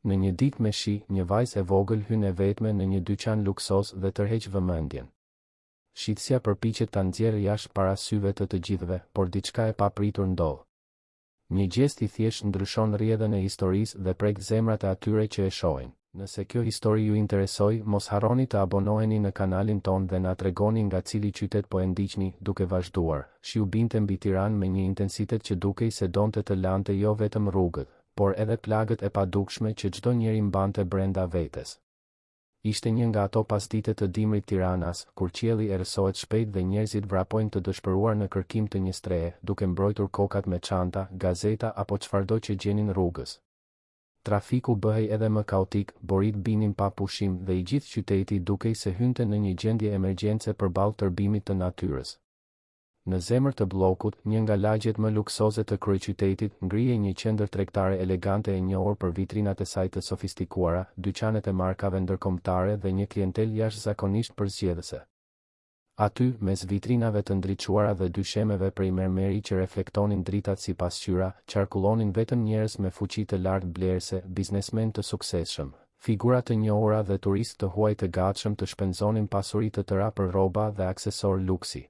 Në një ditë me shi, një vajzë e vogël hyn e vetme në një dyqan luksoz dhe tërheq vëmendjen. Shitësja përpiqet ta nxjerrë jashtë para syve të të gjithëve, por diçka e papritur ndodh. Një gjest i thjeshtë ndryshon rrjedhën e historisë dhe prek zemrat e atyre që e shohin. Nëse kjo histori ju interesoi, mos harroni të abonoheni në kanalin tonë dhe na tregoni nga cili qytet po e ndiqni, duke vazhduar. Shiu binte mbi Tiranë me një intensitet që dukej se donte të lante jo vetëm rrugët, por edhe plagët e padukshme që çdo njeri mbante brenda vetes. Ishte një nga ato pasdite të dimrit tiranas, kur qielli errësohet shpejt dhe njerëzit vrapojnë të dëshpëruar në kërkim të një strehe, duke mbrojtur kokat me çanta, gazeta apo çfarëdo që gjenin rrugës. Trafiku bëhej edhe më kaotik, boritë binin pa pushim dhe i gjithë qyteti dukej se hynte në një gjendje emergjence përballë tërbimit të natyrës. Në zemër të Bllokut, një nga lagjet më luksoze të kryeqytetit, ngrihej një qendër tregtare elegante e njohur për vitrinat e saj të sofistikuara, dyqanet e markave ndërkombëtare dhe një klientelë jashtëzakonisht përzgjedhëse. Aty, mes vitrinave të ndriçuara dhe dyshemeve prej mermeri që reflektonin dritat si pasqyra, qarkullonin vetëm njerëz me fuqi të lartë blerëse, biznesmenë të suksesshëm, figura të njohura dhe turistë të huaj të gatshëm të shpenzonin pasuri të tëra për rroba dhe aksesorë luksi.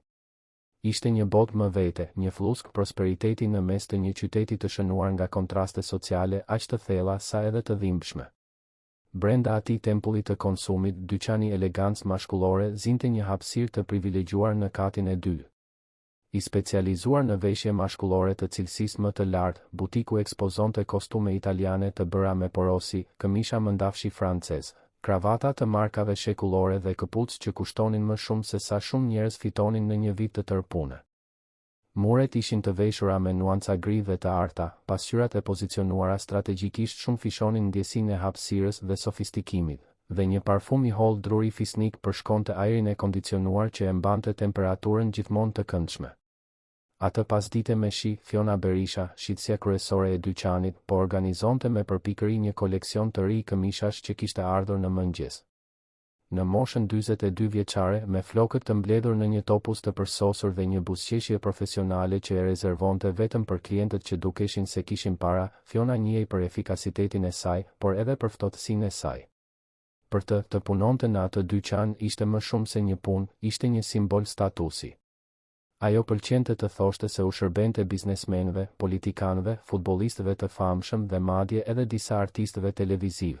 Ishte një botë më vete, një flluskë prosperiteti në mes të një qyteti të shënuar nga kontraste sociale aq të thella sa edhe të dhimbshme. Brenda atij tempulli të konsumit, dyqani Elegancë Mashkullore zinte një hapësirë të privilegjuar në katin e dytë. I specializuar në veshje mashkullore të cilësisë më të lartë, butiku ekspozonte kostume italiane të bëra me porosi, këmisha mëndafshi francez, kravata të markave shekullore dhe këpucë që kushtonin më shumë se sa shumë njerëz fitonin në një vit të tërë pune. Muret ishin të veshura me nuanca gri dhe të arta, pasqyrat e pozicionuara strategjikisht shumëfishonin ndjesinë e hapësirës dhe sofistikimit. Dhe një parfum i hollë druri fisnik përshkonte ajrin e kondicionuar që e mbante temperaturën gjithmonë të këndshme. Atë pasdite me shi, Fiona Berisha, shitësja kryesore e dyqanit, po organizonte me përpikëri një koleksion të ri këmishash që kishte ardhur në mëngjes. Në moshën 42 vjeçare, me flokët të mbledhur në një topuz të përsosur dhe një buzëqeshje profesionale që e rezervonte vetëm për klientët që dukeshin se kishin para, Fiona njihej për efikasitetin e saj, por edhe për ftohtësinë e saj. Për të, të punonte në atë dyqan ishte më shumë se një punë, ishte një simbol statusi. Ajo pëlqente të thoshte se u shërbente biznesmenëve, politikanëve, futbollistëve të famshëm dhe madje edhe disa artistëve televizivë.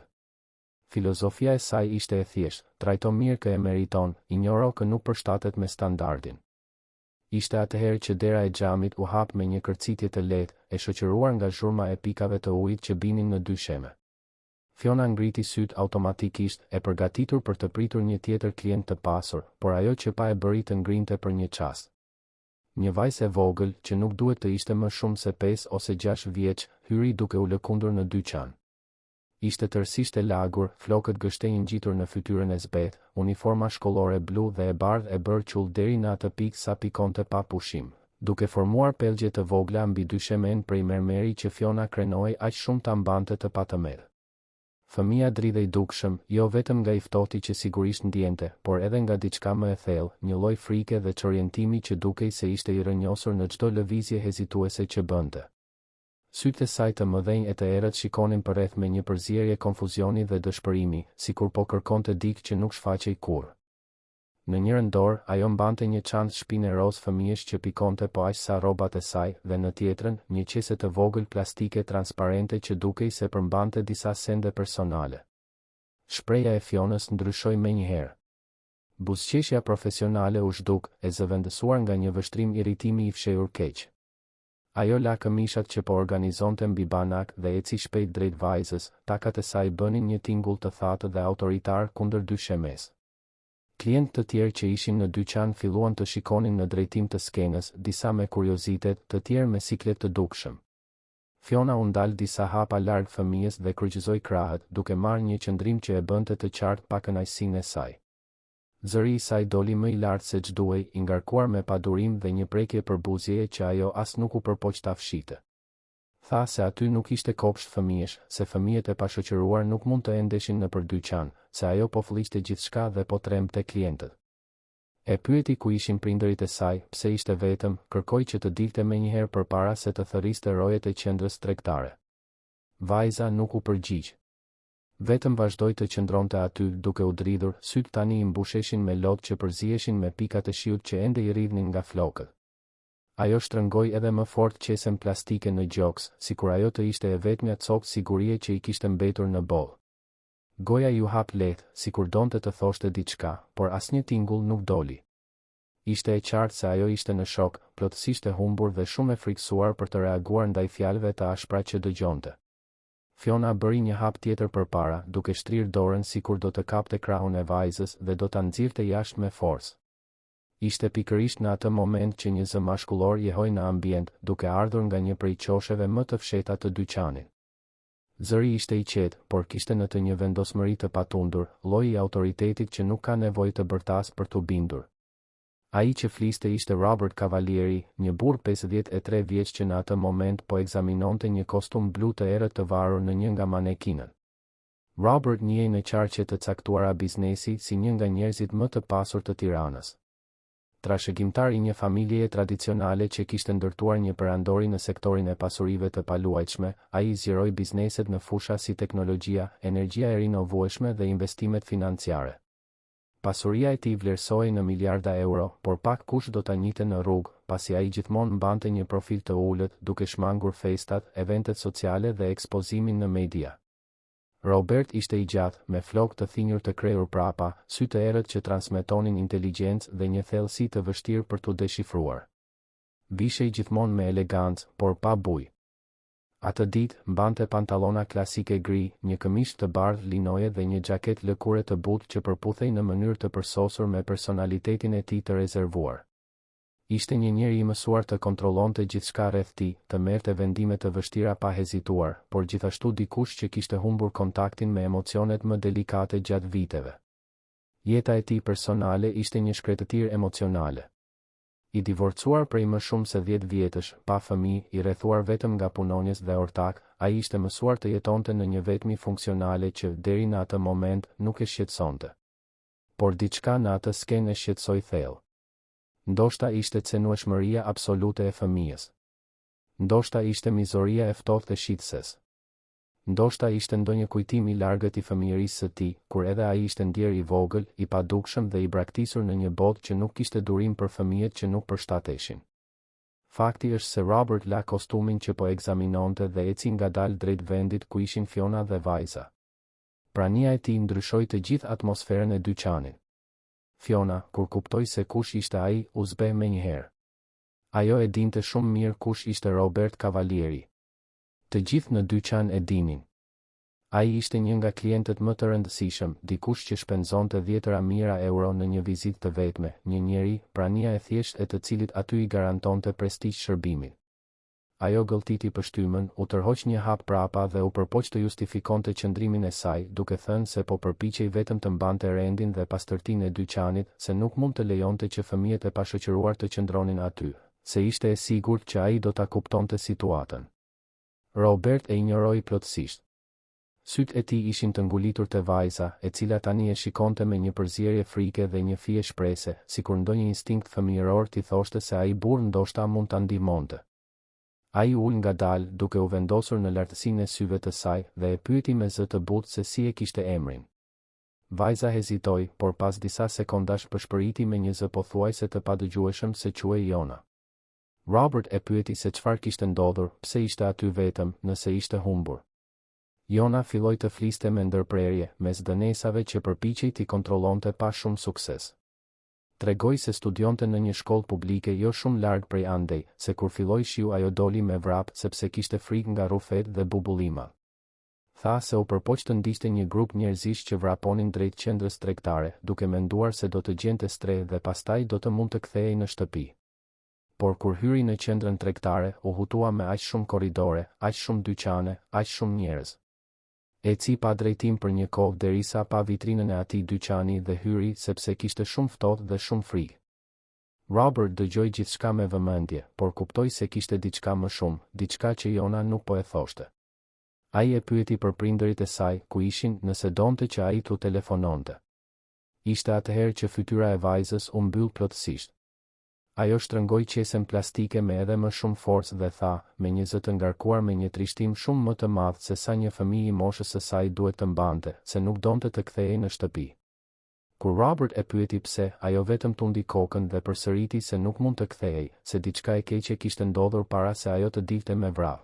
Filozofia e saj ishte e thjeshtë, trajto mirë kë e meriton, injoro kë nuk përshtatet me standardin. Ishte atëherë që dera e xhamit u hap me një kërcitje të lehtë, e shoqëruar nga zhurma e pikave të ujit që binin në dysheme. Fiona ngriti sytë automatikisht, e përgatitur për të pritur një tjetër klient të pasur, por ajo që pa e bëri të ngrinte për një çast. Një vajzë e vogël, që nuk duhet të ishte më shumë se pesë ose gjashtë vjeç, hyri duke u lëkundur në dyqan. Ishte tërësisht e lagur, flokët gështenjë ngjitur në fytyrën e zbehtë, uniforma shkollore blu dhe e bardhë e bërë qull deri në atë pikë sa pikonte pa pushim, duke formuar pellgje të vogla mbi dyshemenë prej mermeri që Fiona krenohej aq shumë ta mbante të patëmetë. Fëmija dridhej dukshëm, jo vetëm nga i ftohti që sigurisht ndiente, por edhe nga diçka më e thellë, një lloj frike dhe çorientimi që dukej se ishte i rrënjosur në çdo lëvizje hezituese që bënte. Sytë e saj të mëdhenj e të errët shikonin përreth me një përzierje konfuzioni dhe dëshpërimi, sikur po kërkonte dikë që nuk shfaqej kurrë. Në njërën dorë, ajo mbante një çantë shpine rozë fëmijësh që pikonte po aq sa rrobat e saj, dhe në tjetrën, një qese të vogël plastike transparente që dukej se përmbante disa sende personale. Shprehja e Fionës ndryshoi menjëherë. Buzëqeshja profesionale u zhduk, e zëvendësuar nga një vështrim irritimi i fshehur keq. Ajo la këmishat që po organizonte mbi banak dhe eci shpejt drejt vajzës, takat e saj bënin një tingull të thatë dhe autoritar kundër dyshemesë. Klientë të tjerë që ishin në dyqan filluan të shikonin në drejtim të skenës, disa me kuriozitet, të tjerë me siklet të dukshëm. Fiona u ndal disa hapa larg fëmijës dhe kryqëzoi krahët, duke marrë një qëndrim që e bënte të qartë pakënaqësinë e saj. Zëri i saj doli më i lartë se ç'duhej, i ngarkuar me padurim dhe një prekje përbuzjeje që ajo as nuk u përpoq ta fshihte. Tha se aty nuk ishte kopsht fëmijësh, se fëmijët e pashoqëruar nuk mund të endeshin nëpër dyqan, se ajo po flliqte gjithçka dhe po trembte klientët. E pyeti ku ishin prindërit e saj, pse ishte vetëm, kërkoi që të dilte menjëherë përpara se të thërriste rojet e qendrës tregtare. Vajza nuk u përgjigj. Vetëm vazhdoi të qëndronte aty, duke u dridhur, sytë tani i mbusheshin me lot që përziheshin me pikat e shiut që ende i rridhnin nga flokët. Ajo shtrëngoi edhe më fort qesen plastike në gjoks, sikur ajo të ishte e vetmja copë sigurie që i kishte mbetur në botë. Goja iu hap lehtë, sikur donte të thoshte diçka, por asnjë tingull nuk doli. Ishte e qartë se ajo ishte në shok, plotësisht e humbur dhe shumë e frikësuar për të reaguar ndaj fjalëve të ashpra që dëgjonte. Fiona bëri një hap tjetër përpara, duke shtrirë dorën sikur do të kapte krahun e vajzës dhe do ta nxirrte jashtë me forcë. Ishte pikërisht në atë moment që një zë mashkullor jehoi në ambient, duke ardhur nga një prej qosheve më të fshehta të dyqanit. Zëri ishte i qetë, por kishte në të një vendosmëri të patundur, lloji i autoritetit që nuk ka nevojë të bërtasë për t'u bindur. Ai që fliste ishte Robert Cavalieri, një burrë 53 vjeç që në atë moment po ekzaminonte një kostum blu të errët të varur në një nga manekinët. Robert njihej në qarqe të caktuara biznesi si një nga njerëzit më të pasur të Tiranës. Trashëgimtar i një familjeje tradicionale që kishte ndërtuar një perandori në sektorin e pasurive të paluajtshme, ai i zgjeroi bizneset në fusha si teknologjia, energjia e rinovueshme dhe investimet financiare. Pasuria e tij vlerësohej në miliarda euro, por pak kush do ta njihte në rrugë, pasi ai gjithmonë mbante një profil të ulët, duke shmangur festat, eventet sociale dhe ekspozimin në media. Robert ishte i gjatë, me flokë të thinjur të krehur prapa, sy të errët që transmetonin inteligjencë dhe një thellësi të vështirë për t'u deshifruar. Vishej gjithmonë me elegancë, por pa bujë. Atë ditë, mbante pantallona klasike gri, një këmishë të bardhë linoje dhe një xhaketë lëkure të butë që përputhej në mënyrë të përsosur me personalitetin e tij të rezervuar. Ishte një njeri i mësuar të kontrollonte gjithçka rreth tij, të merrte vendime të vështira pa hezituar, por gjithashtu dikush që kishte humbur kontaktin me emocionet më delikate gjatë viteve. Jeta e tij personale ishte një shkretëtirë emocionale. I divorcuar prej më shumë se dhjetë vjetësh, pa fëmijë, i rrethuar vetëm nga punonjës dhe ortakë, ai ishte mësuar të jetonte në një vetmi funksionale që, deri në atë moment, nuk e shqetësonte. Por diçka në atë skenë e shqetësoi thellë. Ndoshta ishte cenueshmëria absolute e fëmijës. Ndoshta ishte mizoria e ftohtë e shitëses. Ndoshta ishte ndonjë kujtim i largët i fëmijërisë së tij, kur edhe ai ishte ndjerë i vogël, i padukshëm dhe i braktisur në një botë që nuk kishte durim për fëmijët që nuk përshtateshin. Fakti është se Robert la kostumin që po ekzaminonte dhe eci ngadalë drejt vendit ku ishin Fiona dhe vajza. Prania e tij ndryshoi të gjithë atmosferën e dyqanit. Fiona, kur kuptoi se kush ishte ai, u zbeh menjëherë. Ajo e dinte shumë mirë kush ishte Robert Cavalieri. Të gjithë në dyqan e dinin. Ai ishte një nga klientët më të rëndësishëm, dikush që shpenzonte dhjetëra mijëra euro në një vizitë të vetme, një njeri, prania e thjeshtë e të cilit aty i garantonte prestigj shërbimit. Ajo gëlltiti pështymën, u tërhoq një hap prapa dhe u përpoq të justifikonte qëndrimin e saj, duke thënë se po përpiqej vetëm të mbante rendin dhe pastërtinë e dyqanit, se nuk mund të lejonte që fëmijët e pashoqëruar të qëndronin aty, se ishte e sigurt që ai do ta kuptonte situatën. Robert e injoroi plotësisht. Sytë e tij ishin të ngulitur te vajza, e cila tani e shikonte me një përzierje frike dhe një fije shprese, sikur ndonjë instinkt fëmijëror t'i thoshte se ai burrë ndoshta mund ta ndihmonte. Ai u ul ngadalë, duke u vendosur në lartësinë e syve të saj, dhe e pyeti me zë të butë se si e kishte emrin. Vajza hezitoi, por pas disa sekondash pëshpëriti me një zë pothuajse të padëgjueshëm se quhej Jona. Robert e pyeti se çfarë kishte ndodhur, pse ishte aty vetëm, nëse ishte humbur. Jona filloi të fliste me ndërprerje, mes dënesave që përpiqej t'i kontrollonte pa shumë sukses. Tregoi se studionte në një shkollë publike jo shumë larg prej andej, se kur filloi shiu ajo doli me vrap sepse kishte frikë nga rrufetë dhe bubullimat. Tha se u përpoq të ndiqte një grup njerëzish që vraponin drejt qendrës tregtare, duke menduar se do të gjente strehë dhe pastaj do të mund të kthehej në shtëpi. Por kur hyri në qendrën tregtare, u hutua me aq shumë korridore, aq shumë dyqane, aq shumë njerëz. Eci pa drejtim për një kohë derisa pa vitrinën e atij dyqani dhe hyri sepse kishte shumë ftohtë dhe shumë frikë. Robert dëgjoi gjithçka me vëmendje, por kuptoi se kishte diçka më shumë, diçka që Jona nuk po e thoshte. Ai e pyeti për prindërit e saj, ku ishin, nëse donte që ai t'u telefononte. Ishte atëherë që fytyra e vajzës u mbyll plotësisht. Ajo shtrëngoi qesen plastike me edhe më shumë forcë dhe tha, me një zë të ngarkuar me një trishtim shumë më të madh se sa një fëmijë i moshës së saj duhet të mbante, se nuk donte të kthehej në shtëpi. Kur Robert e pyeti pse, ajo vetëm tundi kokën dhe përsëriti se nuk mund të kthehej, se diçka e keqe kishte ndodhur para se ajo të dilte me vrap.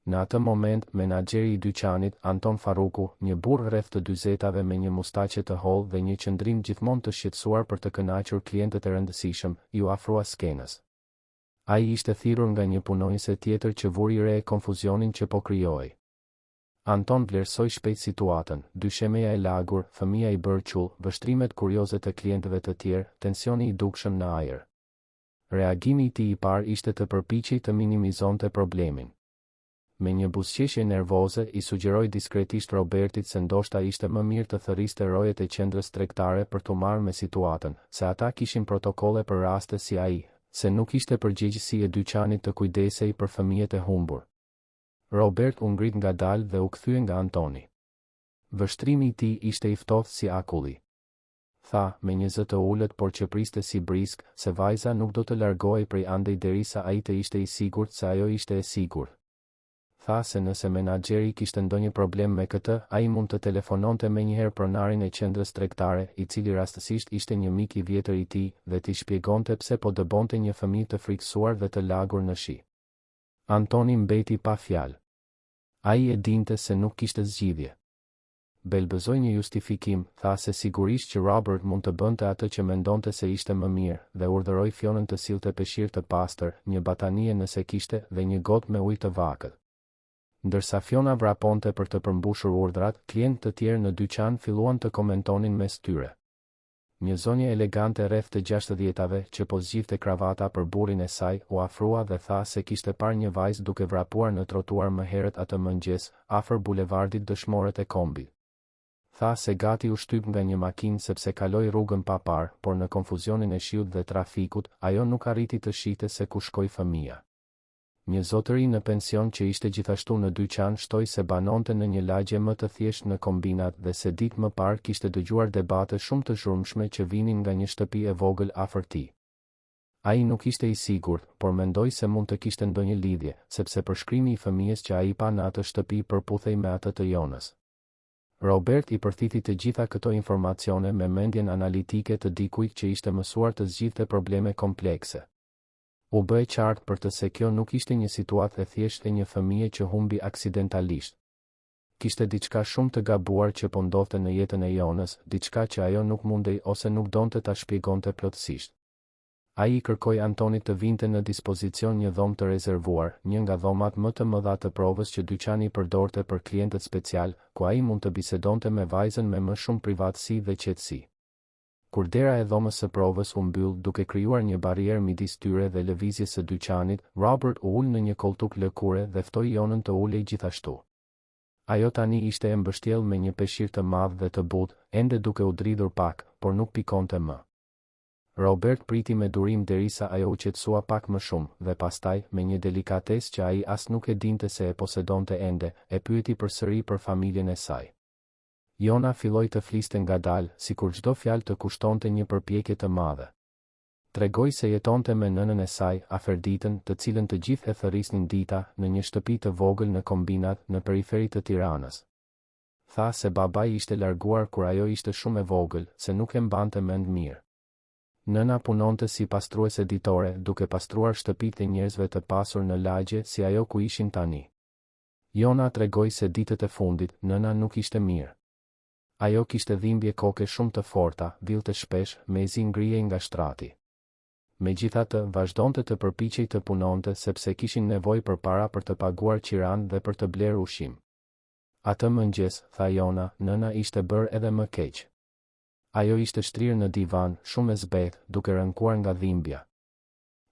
Në atë moment, menaxheri i dyqanit, Anton Farruku, një burrë rreth të dyzetave me një mustaqe të hollë dhe një qëndrim gjithmonë të shqetësuar për të kënaqur klientët e rëndësishëm, iu afrua skenës. Ai ishte thirrur nga një punonjëse tjetër që vuri re konfuzionin që po krijohej. Anton vlerësoi shpejt situatën, dyshemeja e lagur, fëmija i bërë qull, vështrimet kurioze të klientëve të tjerë, tensioni i dukshëm në ajër. Reagimi i tij i parë ishte të përpiqej të minimizonte problemin. Me një buzëqeshje nervoze, i sugjeroi diskretisht Robertit se ndoshta ishte më mirë të thërriste rojet e qendrës tregtare për t'u marrë me situatën, se ata kishin protokolle për raste si ai, se nuk ishte përgjegjësi e dyqanit të kujdesej për fëmijët e humbur. Robert u ngrit ngadalë dhe u kthye nga Antoni. Vështrimi i tij ishte i ftohtë si akulli. Tha, me një zë të ulët por që priste si brisk, se vajza nuk do të largohej prej andej derisa ai të ishte i sigurt se ajo ishte e sigurt. Tha se nëse menaxheri kishte ndonjë problem me këtë, ai mund të telefononte menjëherë pronarin e qendrës tregtare, i cili rastësisht ishte një mik i vjetër i tij, dhe t'i shpjegonte pse po dëbonte një fëmijë të frikësuar dhe të lagur në shi. Antoni mbeti pa fjalë. Ai e dinte se nuk kishte zgjidhje. Belbëzoi një justifikim, tha se sigurisht që Robert mund të bënte atë që mendonte se ishte më mirë, dhe urdhëroi Fionën të sillte peshqir të pastër, një batanije nëse kishte, dhe një gotë me ujë të vakët. Ndërsa Fiona vraponte për të përmbushur urdhrat, klientë të tjerë në dyqan filluan të komentonin mes tyre. Një zonjë elegante rreth të gjashtëdhjetave, që po zgjidhte kravata për burrin e saj, u afrua dhe tha se kishte parë një vajzë duke vrapuar në trotuar më herët atë mëngjes, afër bulevardit Dëshmorët e Kombit. Tha se gati u shtyp nga një makinë sepse kaloi rrugën pa parë, por në konfuzionin e shiut dhe trafikut, ajo nuk arriti të shihte se ku shkoi fëmija. Një zotëri në pension që ishte gjithashtu në dyqan shtoi se banonte në një lagje më të thjeshtë në Kombinat dhe se ditë më parë kishte dëgjuar debate shumë të zhurmshme që vinin nga një shtëpi e vogël afër tij. Ai nuk ishte i sigurt, por mendoi se mund të kishte ndonjë lidhje, sepse përshkrimi i fëmijës që ai pa në atë shtëpi përputhej me atë të Jonës. Robert i përthithi të gjitha këto informacione me mendjen analitike të dikujt që ishte mësuar të zgjidhte probleme komplekse. U bë e qartë për të se kjo nuk ishte një situatë e thjeshtë e një fëmije që humbi aksidentalisht. Kishte diçka shumë të gabuar që po ndodhte në jetën e Jonës, diçka që ajo nuk mundej ose nuk donte ta shpjegonte plotësisht. Ai i kërkoi Antonit të vinte në dispozicion një dhomë të rezervuar, një nga dhomat më të mëdha të provës që dyqani përdorte për klientët specialë, ku ai mund të bisedonte me vajzën me më shumë privatësi dhe qetësi. Kur dera e dhomës së provës u mbyll duke krijuar një barrierë midis tyre dhe lëvizjes së dyqanit, Robert u ul në një kolltuk lëkure dhe ftoi Jonën të ulej gjithashtu. Ajo tani ishte e mbështjellë me një peshqir të madh dhe të butë, ende duke u dridhur pak, por nuk pikonte më. Robert priti me durim derisa ajo u qetësua pak më shumë, dhe pastaj, me një delikatesë që ai as nuk e dinte se e posedonte ende, e pyeti përsëri për familjen e saj. Jona filloi të fliste ngadalë, sikur çdo fjalë të kushtonte një përpjekje të madhe. Tregoi se jetonte me nënën e saj, Aferditën, të cilën të gjithë e thërrisnin Dita, në një shtëpi të vogël në Kombinat, në periferi të Tiranës. Tha se babai ishte larguar kur ajo ishte shumë e vogël, se nuk e mbante mend mirë. Nëna punonte si pastruese ditore, duke pastruar shtëpitë e njerëzve të pasur në lagje si ajo ku ishin tani. Jona tregoi se ditët e fundit, nëna nuk ishte mirë. Ajo kishte dhimbje koke shumë të forta, villte shpesh, mezi ngrihej nga shtrati. Megjithatë, vazhdonte të përpiqej të punonte sepse kishin nevojë për para për të paguar qiranë dhe për të blerë ushqim. Atë mëngjes, tha Jona, nëna ishte bërë edhe më keq. Ajo ishte shtrirë në divan, shumë e zbehtë, duke rënkuar nga dhimbja.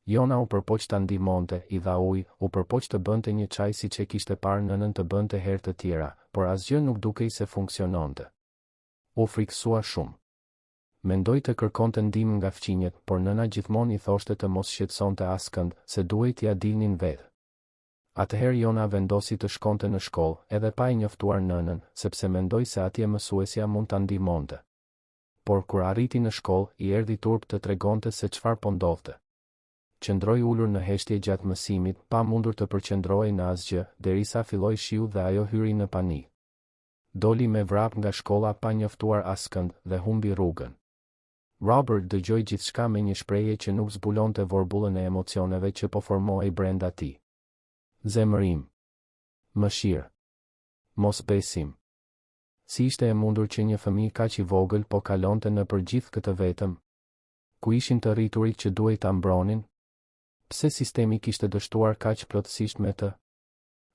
Jona u përpoq ta ndihmonte, i dha ujë, u përpoq të bënte një çaj siç e kishte parë nënën të bënte herë të tjera, por asgjë nuk dukej se funksiononte. U frikësua shumë. Mendoi të kërkonte ndihmë nga fqinjët, por nëna gjithmonë i thoshte të mos shqetësonte askënd, se duhej t'ia dilnin vetë. Atëherë Jona vendosi të shkonte në shkollë, edhe pa e njoftuar nënën, sepse mendoi se atje mësuesja mund ta ndihmonte. Por kur arriti në shkollë, i erdhi turp të tregonte se çfarë po ndodhte. Qëndroi ulur në heshtje gjatë mësimit, pa mundur të përqendrohej në asgjë, derisa filloi shiu dhe ajo hyri në panik. Doli me vrap nga shkolla pa njoftuar askënd dhe humbi rrugën. Robert dëgjoi gjithçka me një shprehje që nuk zbulonte vorbullën e emocioneve që po formohej brenda tij. Zemërim. Mëshirë. Mosbesim. Si ishte e mundur që një fëmijë kaq i vogël po kalonte nëpër gjithë këtë vetëm? Ku ishin të rriturit që duhej ta mbronin? Pse sistemi kishte dështuar kaq plotësisht me të?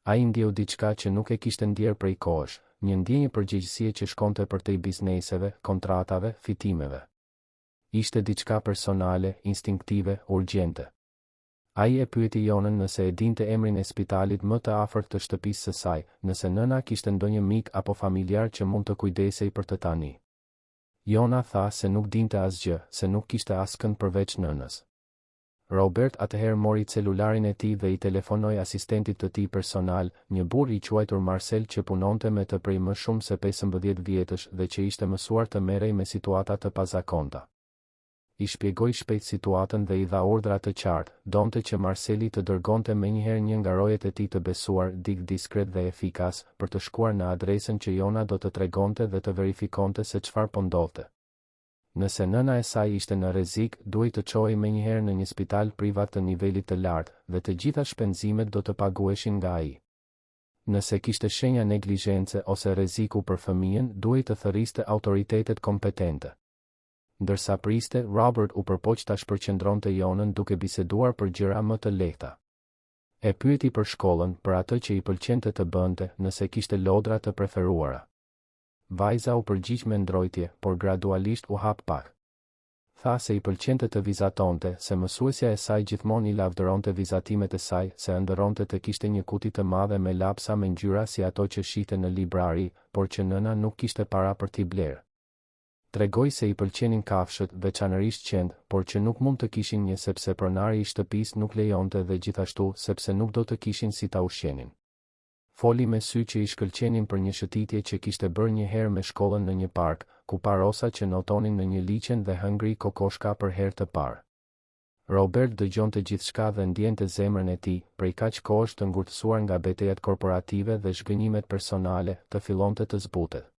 Ai ndjeu diçka që nuk e kishte ndjerë prej kohësh, një ndjenjë përgjegjësie që shkonte përtej bizneseve, kontratave, fitimeve. Ishte diçka personale, instinktive, urgjente. Ai e pyeti Jonën nëse e dinte emrin e spitalit më të afërt të shtëpisë së saj, nëse nëna kishte ndonjë mik apo familjar që mund të kujdesej për të tani. Jona tha se nuk dinte asgjë, se nuk kishte askënd përveç nënës. Robert atëherë mori celularin e tij dhe i telefonoi asistentit të tij personal, një burrë i quajtur Marcel që punonte me të prej më shumë se 15 vjetësh dhe që ishte mësuar të merrej me situata të pazakonta. I shpjegoi shpejt situatën dhe i dha urdhra të qartë, donte që Marceli të dërgonte menjëherë një nga rojet e tij të besuar, dikë diskret dhe efikas, për të shkuar në adresën që Jona do të tregonte dhe të verifikonte se çfarë po ndodhte. Nëse nëna e saj ishte në rrezik, duhej të çohej menjëherë në një spital privat të nivelit të lartë, dhe të gjitha shpenzimet do të paguheshin nga ai. Nëse kishte shenja neglizhence ose rreziku për fëmijën, duhej të thërriste autoritetet kompetente. Ndërsa priste, Robert u përpoq ta shpërqendronte Jonën duke biseduar për gjëra më të lehta. E pyeti për shkollën, për atë që i pëlqente të bënte, nëse kishte lodra të preferuara. Vajza u përgjigj me ndrojtje, por gradualisht u hap pak. Tha se i pëlqente të vizatonte, se mësuesja e saj gjithmonë i lavdëronte vizatimet e saj, se ëndërronte të kishte një kuti të madhe me lapsa me ngjyra si ato që shihte në librari, por që nëna nuk kishte para për t'i blerë. Tregoi se i pëlqenin kafshët, veçanërisht qentë, por që nuk mund të kishin një sepse pronari i shtëpisë nuk lejonte dhe gjithashtu sepse nuk do të kishin si ta ushqenin. Foli me sy që i shkëlqenin për një shëtitje që kishte bërë një herë me shkollën në një park, ku pa rosa që notonin në një liqen dhe hëngri kokoshka për herë të parë. Robert dëgjonte gjithçka dhe ndjente zemrën e tij, prej kaq kohësh të ngurtësuar nga betejat korporative dhe zhgënjimet personale, të fillonte të zbutet.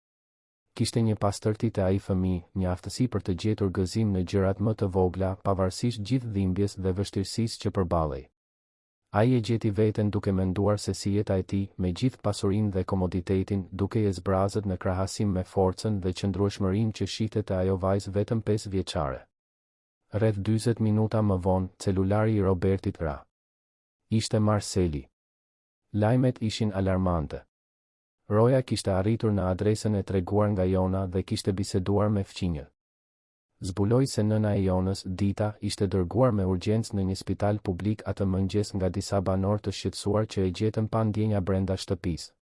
Kishte një pastërti te ai fëmijë, një aftësi për të gjetur gëzim në gjërat më të vogla, pavarësisht gjithë dhimbjes dhe vështirësisë që përballej. Ai e gjeti veten duke menduar se si jeta e tij, me gjithë pasurinë dhe komoditetin, dukej e zbrazët në krahasim me forcën dhe qëndrueshmërinë që shihte te ajo vajzë vetëm pesëvjeçare. Rreth 40 minuta më vonë, celulari i Robertit ra. Ishte Marceli. Lajmet ishin alarmante. Roja kishte arritur në adresën e treguar nga Jona dhe kishte biseduar me fqinjët. Zbuloi se nëna e Jonës, Dita, ishte dërguar me urgjencë në një spital publik atë mëngjes nga disa banorë të shqetësuar që e gjetën pa ndjenja brenda shtëpisë.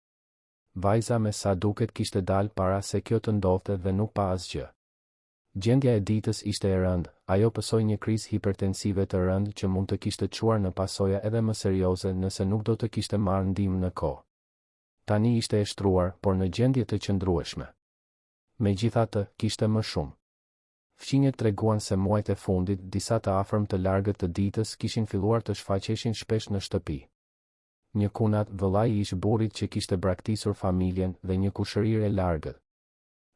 Vajza me sa duket kishte dalë para se kjo të ndodhte dhe nuk pa asgjë. Gjendja e Ditës ishte e rëndë, ajo pësoi një krizë hipertensive të rëndë që mund të kishte çuar në pasoja edhe më serioze nëse nuk do të kishte marrë ndihmë në kohë. Tani ishte e shtruar, por në gjendje të qëndrueshme. Megjithatë, kishte më shumë. Fqinjët treguan se muajt e fundit, disa të afërm të largët të Ditës kishin filluar të shfaqeshin shpesh në shtëpi. Një kunat, vëllai i ish-burrit që kishte braktisur familjen, dhe një kushërirë e largët.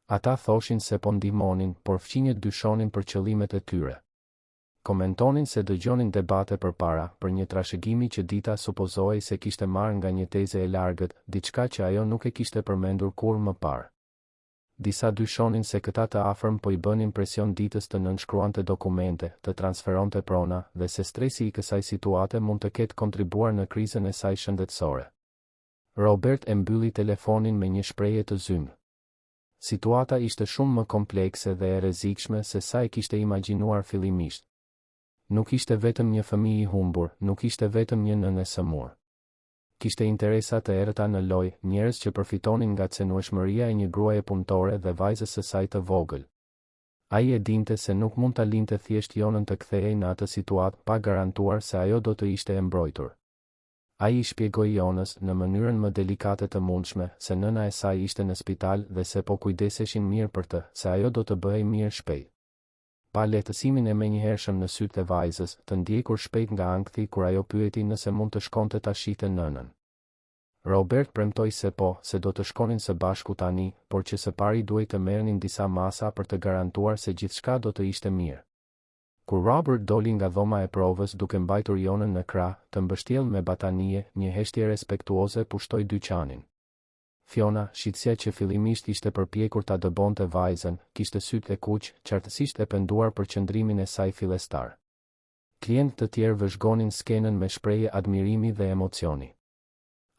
Ata thoshin se po ndihmonin, por fqinjët dyshonin për qëllimet e tyre. Komentonin se dëgjonin debate për para, për një trashëgimi që Dita supozohej se kishte marrë nga një teze e largët, diçka që ajo nuk e kishte përmendur kurrë më parë. Disa dyshonin se këta të afërm po i bënin presion Ditës të nënshkruante dokumente, të transferonte prona, dhe se stresi i kësaj situate mund të ketë kontribuar në krizën e saj shëndetësore. Robert e mbylli telefonin me një shprehje të zymtë. Situata ishte shumë më komplekse dhe e rrezikshme se sa e kishte imagjinuar fillimisht. Nuk ishte vetëm një fëmijë i humbur, nuk ishte vetëm një nënë e sëmurë. Kishte interesa të errëta në lojë, njerëz që përfitonin nga cenueshmëria e një gruaje punëtore dhe vajzës së saj të vogël. Ai e dinte se nuk mund ta linte thjesht Jonën të kthehej në atë situatë pa garantuar se ajo do të ishte e mbrojtur. Ai i shpjegoi Jonës, në mënyrën më delikate të mundshme, se nëna e saj ishte në spital dhe se po kujdeseshin mirë për të, se ajo do të bëhej mirë shpejt. Pa lehtësimin e menjëhershëm në sytë e vajzës, të ndjekur shpejt nga ankthi kur ajo pyeti nëse mund të shkonte ta shihte nënën. Robert premtoi se po, se do të shkonin së bashku tani, por që së pari duhej të merrnin disa masa për të garantuar se gjithçka do të ishte mirë. Kur Robert doli nga dhoma e provës duke mbajtur Jonën në krah, të mbështjellë me batanije, një heshtje respektuoze pushtoi dyqanin. Fiona, shitësja që fillimisht ishte përpjekur ta dëbonte vajzën, kishte sytë e kuq, qartësisht e penduar për qëndrimin e saj fillestar. Klientë të tjerë vëzhgonin skenën me shprehje admirimi dhe emocioni.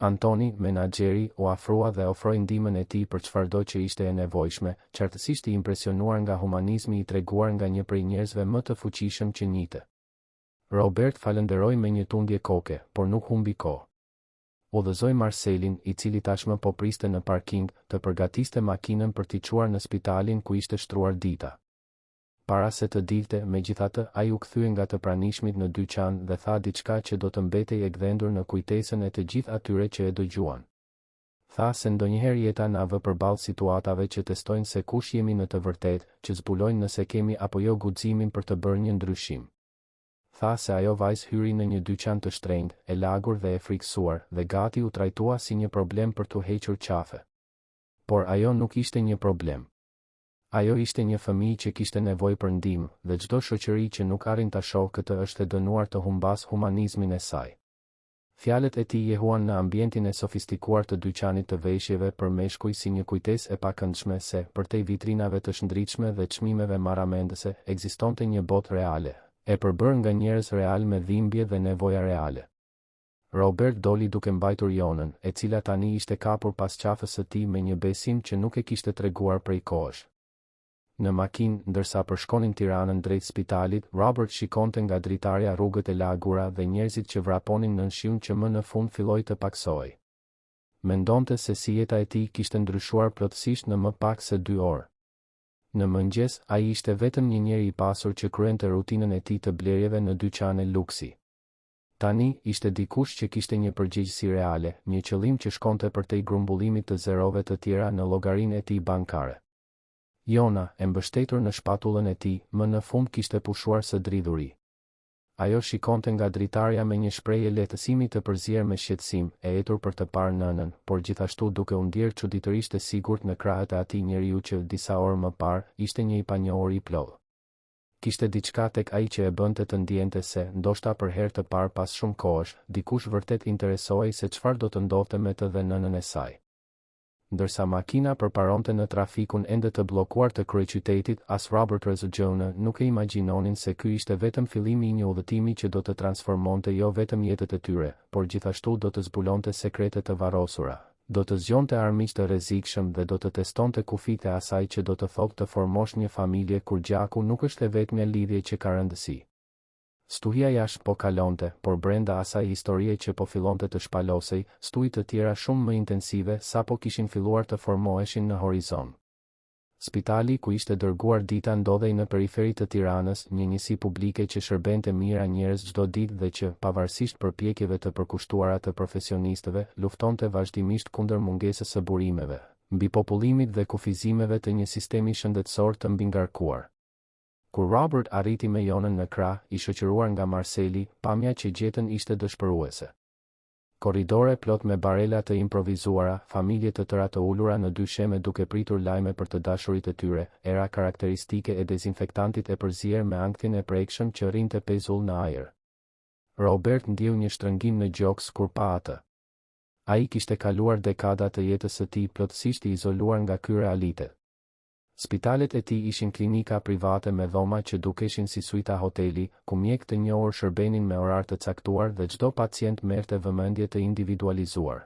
Antoni, menaxheri, u afrua dhe ofroi ndihmën e tij për çfarëdo që ishte e nevojshme, qartësisht i impresionuar nga humanizmi i treguar nga një prej njerëzve më të fuqishëm që njihte. Robert falënderoi me një tundje koke, por nuk humbi kohë. Udhëzoi Marselin, i cili tashmë po priste në parking, të përgatiste makinën për t'i çuar në spitalin ku ishte shtruar Dita. Para se të dilte, megjithatë, ai u kthye nga të pranishmit në dyqan dhe tha diçka që do të mbetej e gdhendur në kujtesën e të gjithë atyre që e dëgjuan. Tha se ndonjëherë jeta na vë përballë situatave që testojnë se kush jemi në të vërtetë, që zbulojnë nëse kemi apo jo guximin për të bërë një ndryshim. Tha se ajo vajzë hyri në një dyqan të shtrenjtë, e lagur dhe e frikësuar, dhe gati u trajtua si një problem për t'u hequr qafe. Por ajo nuk ishte një problem. Ajo ishte një fëmijë që kishte nevojë për ndihmë, dhe çdo shoqëri që nuk arrin ta shohë këtë është e dënuar të humbasë humanizmin e saj. Fjalët e tij jehuan në ambientin e sofistikuar të dyqanit të veshjeve për meshkuj si një kujtesë e pakëndshme se, përtej vitrinave të shndritshme dhe çmimeve marramendëse, ekzistonte një botë reale, e përbërë nga njerëz realë me dhimbje dhe nevoja reale. Robert doli duke mbajtur Jonën, e cila tani ishte kapur pas qafës së tij me një besim që nuk e kishte treguar prej kohësh. Në makinë, ndërsa përshkonin Tiranën drejt spitalit, Robert shikonte nga dritarja rrugët e lagura dhe njerëzit që vraponin nën shiun që më në fund filloi të pakësohej. Mendonte se si jeta e tij kishte ndryshuar plotësisht në më pak se dy orë. Në mëngjes, ai ishte vetëm një njeri i pasur që kryente rutinën e tij të blerjeve në dyqane luksi. Tani, ishte dikush që kishte një përgjegjësi reale, një qëllim që shkonte përtej grumbullimit të zerove të tjera në llogarinë e tij bankare. Jona, e mbështetur në shpatullën e tij, më në fund kishte pushuar së dridhuri. Ajo shikonte nga dritarja me një shprehje lehtësimi të përzier me shqetësim, e etur për të parë nënën, por gjithashtu duke u ndjerë çuditërisht e sigurt në krahët e atij njeriu që, disa orë më parë, ishte një i panjohur i plotë. Kishte diçka tek ai që e bënte të ndiente se, ndoshta për herë të parë pas shumë kohësh, dikush vërtet interesohej se çfarë do të ndodhte me të dhe nënën e saj. Ndërsa makina përparonte në trafikun ende të bllokuar të kryeqytetit, as Robert as Jona nuk e imagjinonin se ky ishte vetëm fillimi i një udhëtimi që do të transformonte jo vetëm jetët e tyre, por gjithashtu do të zbulonte sekrete të varrosura. Do të zgjonte armiq të rrezikshëm dhe do të testonte kufijtë e asaj që do të thotë të formosh një familje kur gjaku nuk është e vetmja lidhje që ka rëndësi. Stuhia jashtë po kalonte, por brenda asaj historie që po fillonte të shpalosej, stuhi të tjera shumë më intensive sapo kishin filluar të formoheshin në horizont. Spitali ku ishte dërguar Dita ndodhej në periferi të Tiranës, një njësi publike që shërbente mijëra njerëz çdo ditë dhe që, pavarësisht përpjekjeve të përkushtuara të profesionistëve, luftonte vazhdimisht kundër mungesës së burimeve, mbipopullimit dhe kufizimeve të një sistemi shëndetësor të mbingarkuar. Kur Robert arriti me Jonën në krah, i shoqëruar nga Marseli, pamja që gjetën ishte dëshpëruese. Korridore plot me barela të improvizuara, familje të tëra të ulura në dysheme duke pritur lajme për të dashurit e tyre, era karakteristike e dezinfektantit e përzier me ankthin e prekshëm që rrinte pezull në ajër. Robert ndjeu një shtrëngim në gjoks kur pa atë. Ai kishte kaluar dekada të jetës së tij plotësisht i izoluar nga ky realitet. Spitalet e tij ishin klinika private me dhoma që dukeshin si suita hoteli, ku mjekë të njohur shërbenin me orar të caktuar dhe çdo pacient merrte vëmendje të individualizuar.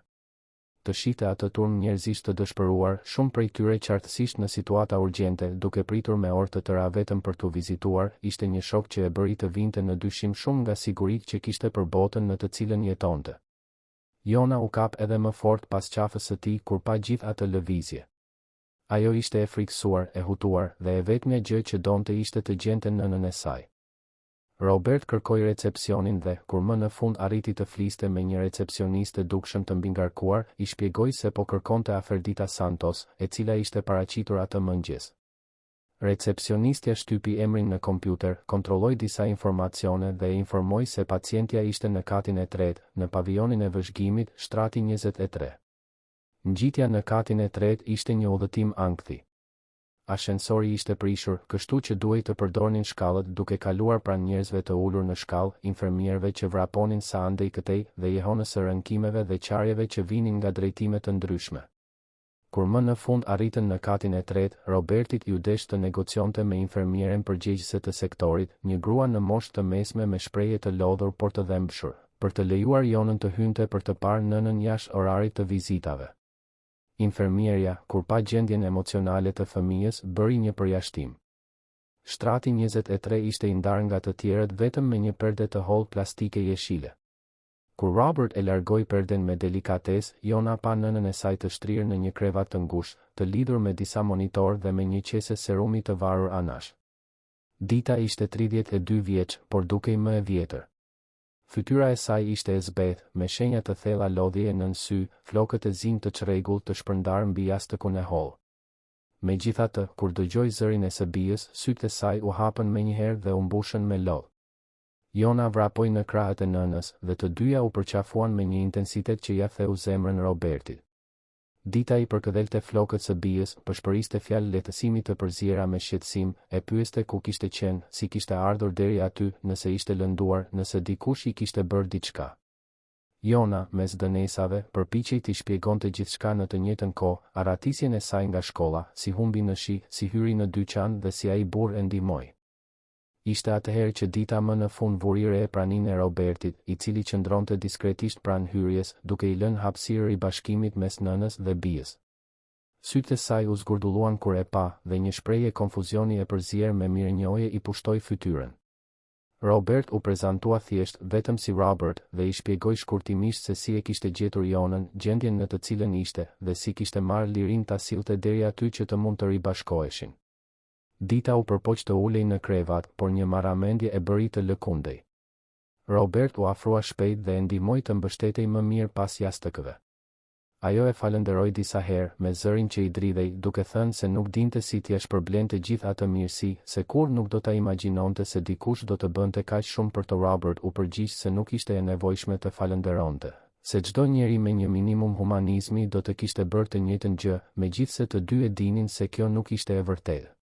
Të shihte atë turmë njerëzish të dëshpëruar, shumë prej tyre qartësisht në situata urgjente, duke pritur me orë të tëra vetëm për t'u vizituar, ishte një shok që e bëri të vinte në dyshim shumë nga siguritë që kishte për botën në të cilën jetonte. Jona u kap edhe më fort pas qafës së tij kur pa gjithë atë lëvizje. Ajo ishte e frikësuar, e hutuar, dhe e vetmja gjë që donte ishte të gjente nënën e saj. Robert kërkoi recepsionin dhe, kur më në fund arriti të fliste me një recepsioniste dukshëm të mbingarkuar, i shpjegoi se po kërkonte Aferdita Santos, e cila ishte paraqitur atë mëngjes. Recepsionistja shtypi emrin në kompjuter, kontrolloi disa informacione dhe e informoi se pacientja ishte në katin e tretë, në pavijonin e vëzhgimit, shtrati 23. Ngjitja në katin e tretë ishte një udhëtim ankthi. Ashensori ishte prishur, kështu që duhej të përdornin shkallët duke kaluar pranë njerëzve të ulur në shkallë, infermierëve që vraponin sa andej këtej dhe jehonës së rënkimeve dhe qarjeve që vinin nga drejtime të ndryshme. Kur më në fund arritën në katin e tretë, Robertit iu desh të negocionte me infermieren përgjegjëse të sektorit, një grua në moshë të mesme me shprehje të lodhur por të dhembshur, për të lejuar Jonën të hynte për të parë nënën jashtë orarit të vizitave. Infermierja, kur pa gjendjen emocionale të fëmijës, bëri një përjashtim. Shtrati 23 ishte i ndarë nga të tjerët vetëm me një perde të hollë plastike jeshile. Kur Robert e largoi perden me delikatesë, Jona pa nënën e saj të shtrirë në një krevat të ngushtë, të lidhur me disa monitorë dhe me një qese serumi të varur anash. Dita ishte 32 vjeç, por dukej më e vjetër. Fytyra e saj ishte e zbehtë, me shenja të thella lodhjeje nën sy, flokët e zinj të çrregullt të shpërndarë mbi jastëkun e hollë. Megjithatë, kur dëgjoi zërin e së bijës, sytë e saj u hapën menjëherë dhe u mbushën me lot. Jona vrapoi në krahët e nënës, dhe të dyja u përqafuan me një intensitet që ia theu zemrën Robertit. Dita i përkëdhelte flokët së bijës, pëshpëriste fjalë lehtësimi të përziera me shqetësim, e pyeste ku kishte qenë, si kishte ardhur deri aty, nëse ishte lënduar, nëse dikush i kishte bërë diçka. Jona, mes dënesave, përpiqej t'i shpjegonte gjithçka në të njëjtën kohë, arratisjen e saj nga shkolla, si humbi në shi, si hyri në dyqan dhe si ai burrë e ndihmoi. Ishte atëherë që Dita më në fund vuri re praninë e Robertit, i cili qëndronte diskretisht pranë hyrjes, duke i lënë hapësirë ribashkimit mes nënës dhe bijës. Sytë e saj u zgurdulluan kur e pa, dhe një shprehje konfuzioni e përzier me mirënjohje i pushtoi fytyrën. Robert u prezantua thjesht, vetëm si Robert, dhe i shpjegoi shkurtimisht se si e kishte gjetur Jonën, gjendjen në të cilën ishte, dhe si kishte marrë lirinë ta sillte deri aty që të mund të ribashkoheshin. Dita u përpoq të ulej në krevat, por një marramendje e bëri të lëkundej. Robert u afrua shpejt dhe e ndihmoi të mbështetej më mirë pas jastëkëve. Ajo e falënderoi disa herë, me zërin që i dridhej, duke thënë se nuk dinte si t'ia shpërblente gjithë atë mirësi, se kurrë nuk do ta imagjinonte se dikush do të bënte kaq shumë për të Robert u përgjigj se nuk ishte e nevojshme të falënderonte, se çdo njeri me një minimum humanizmi do të kishte bërë të njëjtën gjë, megjithëse të dy e dinin se kjo nuk ishte e vërtetë.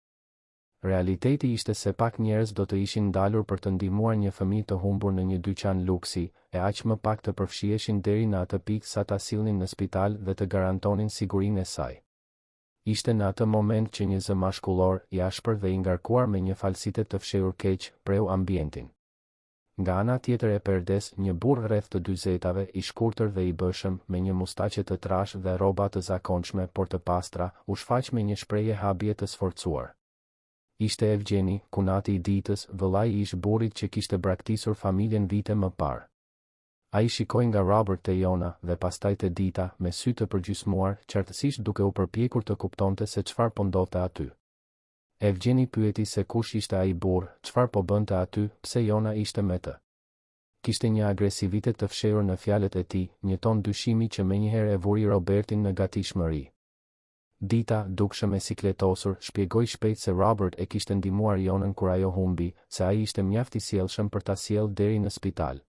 Realiteti ishte se pak njerëz do të ishin ndalur për të ndihmuar një fëmijë të humbur në një dyqan luksi, e aq më pak të përfshiheshin deri në atë pikë sa ta sillnin në spital dhe të garantonin sigurinë e saj. Ishte në atë moment që një zë mashkullor, i ashpër dhe i ngarkuar me një falsitet të fshehur keq, preu ambientin. Nga ana tjetër e perdes, një burrë rreth të dyzetave, i shkurtër dhe i bëshëm, me një mustaqe të trashë dhe rroba të zakonshme por të pastra, u shfaq me një shprehje habie të sforcuar. Ishte Evgjeni, kunati i Ditës, vëllai i ish-burrit që kishte braktisur familjen vite më parë. Ai shikoi nga Robert te Jona, dhe pastaj te Dita, me sy të përgjysmuar, qartësisht duke u përpjekur të kuptonte se çfarë po ndodhte aty. Evgjeni pyeti se kush ishte ai burrë, çfarë po bënte aty, pse Jona ishte me të. Kishte një agresivitet të fshehur në fjalët e tij, një ton dyshimi që menjëherë e vuri Robertin në gatishmëri. Dita, dukshëm e sikletosur, shpjegoi shpejt se Robert e kishte ndihmuar Jonën kur ajo humbi, se ai ishte mjaft i sjellshëm për ta sjellë deri në spital.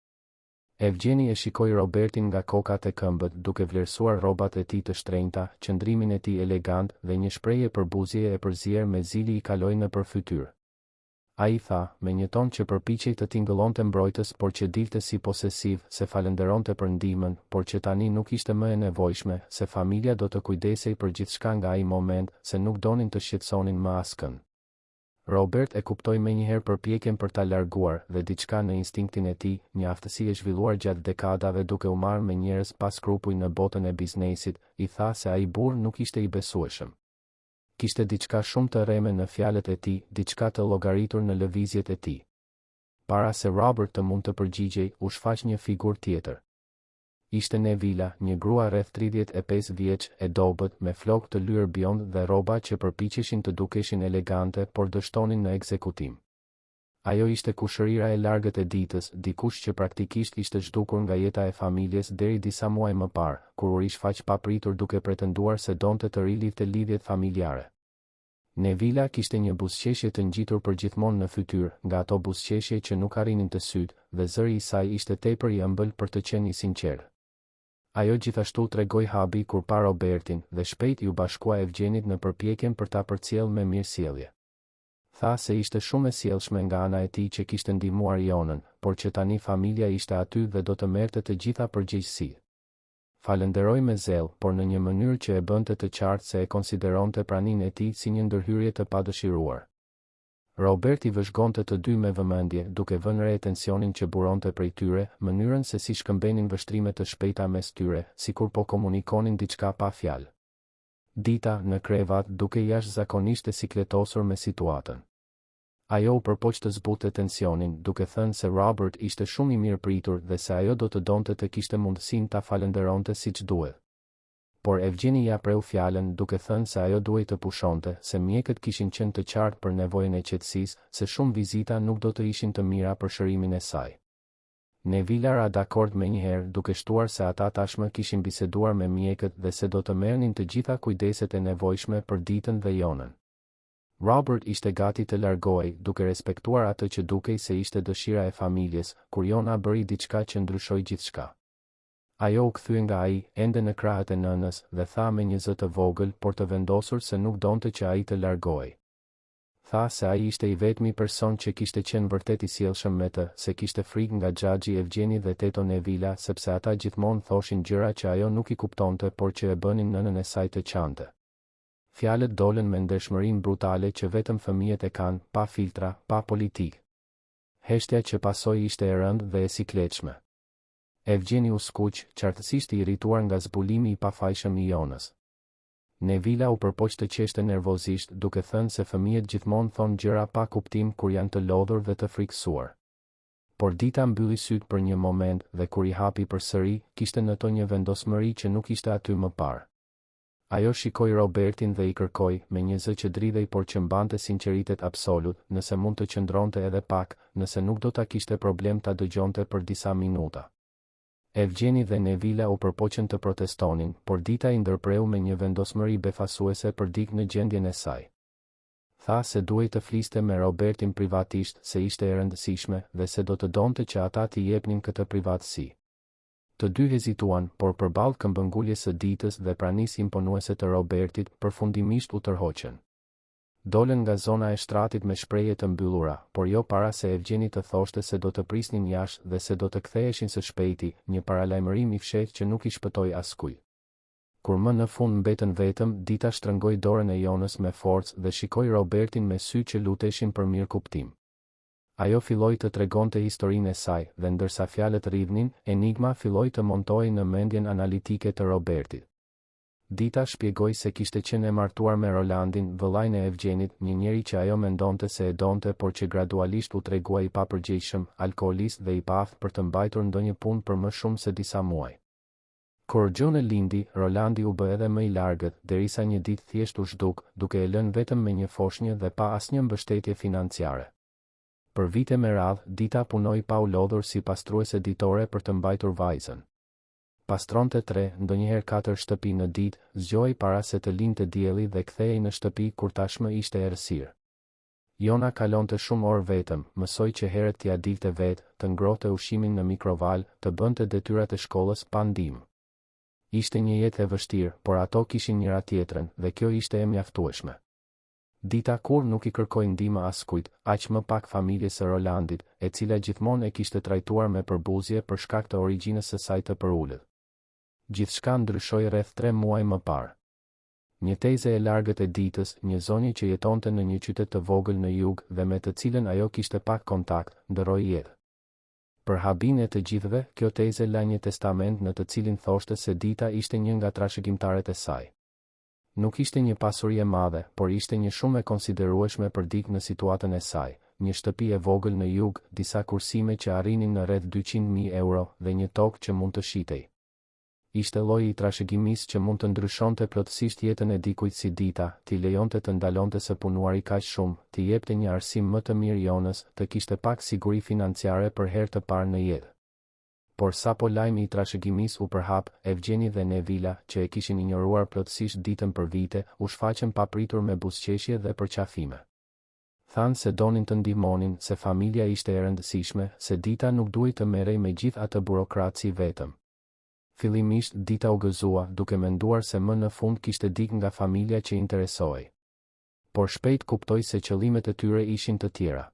Evgjeni e shikoi Robertin nga koka te këmbët, duke vlerësuar rrobat e tij të shtrenjta, qëndrimin e tij elegant, dhe një shprehje përbuzjeje e përzier me zili i kaloi nëpër fytyrë. Ai tha, me një ton që përpiqej të tingëllonte mbrojtës por që dilte si posesiv, se falënderonte për ndihmën, por që tani nuk ishte më e nevojshme, se familja do të kujdesej për gjithçka nga ai moment, se nuk donin të shqetësonin më askënd. Robert e kuptoi menjëherë përpjekjen për ta larguar, dhe diçka në instinktin e tij, një aftësi e zhvilluar gjatë dekadave duke u marrë me njerëz pa skrupuj në botën e biznesit, i tha se ai burrë nuk ishte i besueshëm. Kishte diçka shumë të rreme në fjalët e tij, diçka të llogaritur në lëvizjet e tij. Para se Robert të mund të përgjigjej, u shfaq një figurë tjetër. Ishte Nevila, një grua rreth 35 vjeç, e dobët, me flokë të lyer bjond dhe rroba që përpiqeshin të dukeshin elegante por dështonin në ekzekutim. Ajo ishte kushërira e largët e Ditës, dikush që praktikisht ishte zhdukur nga jeta e familjes deri disa muaj më parë, kur u rishfaq papritur duke pretenduar se donte të rilidhte lidhjet familjare. Nevila kishte një buzëqeshje të ngjitur përgjithmonë në fytyrë, nga ato buzëqeshje që nuk arrinin te sytë, dhe zëri i saj ishte tepër i ëmbël për të qenë i sinqertë. Ajo gjithashtu tregoi habi kur pa Robertin, dhe shpejt iu bashkua Evgjenit në përpjekjen për ta përcjellë me mirësjellje. Tha se ishte shumë e sjellshme nga ana e tij që kishte ndihmuar Jonën, por që tani familja ishte aty dhe do të merrte të gjitha përgjegjësitë. Falënderoi me zell, por në një mënyrë që e bënte të qartë se e konsideronte praninë e tij si një ndërhyrje të padëshiruar. Robert i vëzhgonte të dy me vëmendje, duke vënë re tensionin që buronte prej tyre, mënyrën se si shkëmbenin vështrime të shpejta mes tyre, sikur po komunikonin diçka pa fjalë. Dita, në krevat, dukej jashtëzakonisht e sikletosur me situatën. Ajo u përpoq të zbutte tensionin, duke thënë se Robert ishte shumë i mirëpritur dhe se ajo do të donte të kishte mundësinë ta falënderonte siç duhet. Por Evgjeni ia preu fjalën, duke thënë se ajo duhej të pushonte, se mjekët kishin qenë të qartë për nevojën e qetësisë, se shumë vizita nuk do të ishin të mira për shërimin e saj. Nevila ra dakord menjëherë, duke shtuar se ata tashmë kishin biseduar me mjekët dhe se do të merrnin të gjitha kujdeset e nevojshme për Ditën dhe Jonën. Robert ishte gati të largohej, duke respektuar atë që dukej se ishte dëshira e familjes, kur Jona bëri diçka që ndryshoi gjithçka. Ajo u kthye nga ai, ende në krahët e nënës, dhe tha me një zë të vogël, por të vendosur se nuk donte që ai të largohej. Tha se ai ishte i vetmi person që kishte qenë vërtet i sjellshëm me të, se kishte frikë nga xhaxhi Evgjeni dhe teto Nevila sepse ata gjithmonë thoshin gjëra që ajo nuk i kuptonte por që e bënin nënën e saj të qante. Fjalët dolën me ndershmërinë brutale që vetëm fëmijët e kanë, pa filtra, pa politikë. Heshtja që pasoi ishte e rëndë dhe e sikletshme. Evgjeni u skuq, qartësisht i irrituar nga zbulimi i pafajshëm i Jonës. Nevila u përpoq të qeshte nervozisht, duke thënë se fëmijët gjithmonë thonë gjëra pa kuptim kur janë të lodhur dhe të frikësuar. Por Dita mbylli sytë për një moment dhe kur i hapi përsëri, kishte në to një vendosmëri që nuk ishte aty më parë. Ajo shikoi Robertin dhe i kërkoi, me një zë që dridhej por që mbante sinqeritet absolut, nëse mund të qëndronte edhe pak, nëse nuk do ta kishte problem ta dëgjonte për disa minuta. Evgjeni dhe Nevila u përpoqën të protestonin, por Dita i ndërpreu me një vendosmëri befasuese për dikë në gjendjen e saj. Tha se duhej të fliste me Robertin privatisht, se ishte e rëndësishme, dhe se do të donte që ata t'i jepnin këtë privatësi. Të dy hezituan, por përballë këmbënguljes së Ditës dhe pranisë imponuese të Robertit, përfundimisht u tërhoqën. Dolën nga zona e shtratit me shprehje të mbyllura, por jo para se Evgjeni të thoshte se do të prisnin jashtë dhe se do të ktheheshin së shpejti, një paralajmërim i fshehtë që nuk i shpëtoi askujt. Kur më në fund mbetën vetëm, Dita shtrëngoi dorën e Jonës me forcë dhe shikoi Robertin me sy që luteshin për mirëkuptim. Ajo filloi të tregonte historinë e saj, dhe ndërsa fjalët rridhnin, enigma filloi të montohej në mendjen analitike të Robertit. Dita shpjegoi se kishte qenë e martuar me Rolandin, vëllain e Evgjenit, një njeri që ajo mendonte se e donte por që gradualisht u tregua i papërgjegjshëm, alkoolist dhe i paaftë për të mbajtur ndonjë punë për më shumë se disa muaj. Kur Jona lindi, Rolandi u bë edhe më i largët, derisa një ditë thjesht u zhduk, duke e lënë vetëm me një foshnjë dhe pa asnjë mbështetje financiare. Për vite me radhë, Dita punoi pa u lodhur si pastruese ditore për të mbajtur vajzën. Pastronte tre, ndonjëherë katër shtëpi në ditë, zgjohej para se të lindte dielli dhe kthehej në shtëpi kur tashmë ishte errësirë. Jona kalonte shumë orë vetëm, mësoi që herët t'ia dilte vetë, të ngrohte ushqimin në mikrovalë, të bënte detyrat e shkollës pa ndihmë. Ishte një jetë e vështirë, por ato kishin njëra-tjetrën, dhe kjo ishte e mjaftueshme. Dita kurrë nuk i kërkoi ndihmë askujt, aq më pak familjes së Rolandit, e cila gjithmonë e kishte trajtuar me përbuzje për shkak të origjinës së saj të përulët. Gjithçka ndryshoi rreth tre muaj më parë. Një teze e largët e Ditës, një zonjë që jetonte në një qytet të vogël në jug dhe me të cilën ajo kishte pak kontakt, ndërroi jetë. Për habinë e të gjithëve, kjo teze la një testament në të cilin thoshte se Dita ishte një nga trashëgimtaret e saj. Nuk ishte një pasuri e madhe, por ishte një shumë e konsiderueshme për dikë në situatën e saj, një shtëpi e vogël në jug, disa kursime që arrinin në rreth 200,000 euro dhe një tokë që mund të shitej. Ishte lloji i trashëgimisë që mund të ndryshonte plotësisht jetën e dikujt si Dita, t'i lejonte të ndalonte së punuari kaq shumë, t'i jepte një arsim më të mirë Jonës, të kishte pak siguri financiare për herë të parë në jetë. Por sapo lajmi i trashëgimisë u përhap, Evgjeni dhe Nevila, që e kishin injoruar plotësisht Ditën për vite, u shfaqën papritur me buzëqeshje dhe përqafime. Thanë se donin të ndihmonin, se familja ishte e rëndësishme, se Dita nuk duhej të merrej me gjithë atë burokraci vetëm. Fillimisht, Dita u gëzua, duke menduar se më në fund kishte dikë nga familja që interesohej. Por shpejt kuptoi se qëllimet e tyre ishin të tjera.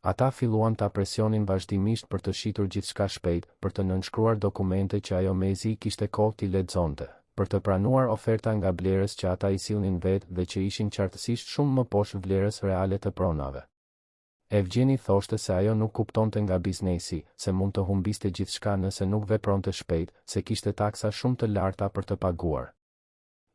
Ata filluan ta presionin vazhdimisht për të shitur gjithçka shpejt, për të nënshkruar dokumente që ajo mezi kishte kohë t'i lexonte, për të pranuar oferta nga blerës që ata i sillnin vetë dhe që ishin qartësisht shumë më poshtë vlerës reale të pronave. Evgjeni thoshte se ajo nuk kuptonte nga biznesi, se mund të humbiste gjithçka nëse nuk vepronte shpejt, se kishte taksa shumë të larta për të paguar.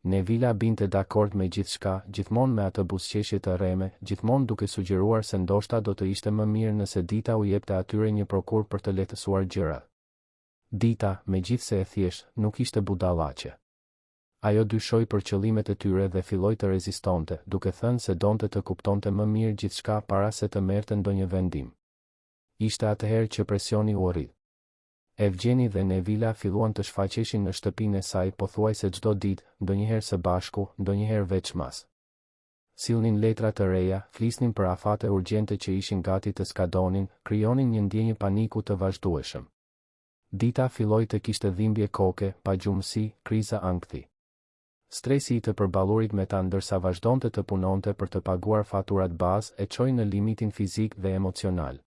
Nevila binte dakord me gjithçka, gjithmonë me atë buzëqeshje të rreme, gjithmonë duke sugjeruar se ndoshta do të ishte më mirë nëse Dita u jepte atyre një prokurë për të lehtësuar gjërat. Dita, megjithëse e thjeshtë, nuk ishte budallaqe. Ajo dyshoi për qëllimet e tyre dhe filloi të rezistonte, duke thënë se donte të kuptonte më mirë gjithçka para se të merrte ndonjë vendim. Ishte atëherë që presioni u rrit. Evgjeni dhe Nevila filluan të shfaqeshin në shtëpinë e saj pothuajse çdo ditë, ndonjëherë së bashku, ndonjëherë veçmas. Sillnin letra të reja, flisnin për afate urgjente që ishin gati të skadonin, krijonin një ndjenjë paniku të vazhdueshëm. Dita filloi të kishte dhimbje koke, pagjumësi, kriza ankthi. Stresi i të përballurit me ta ndërsa vazhdonte të punonte për të paguar faturat bazë e çoi në limitin fizik dhe emocional.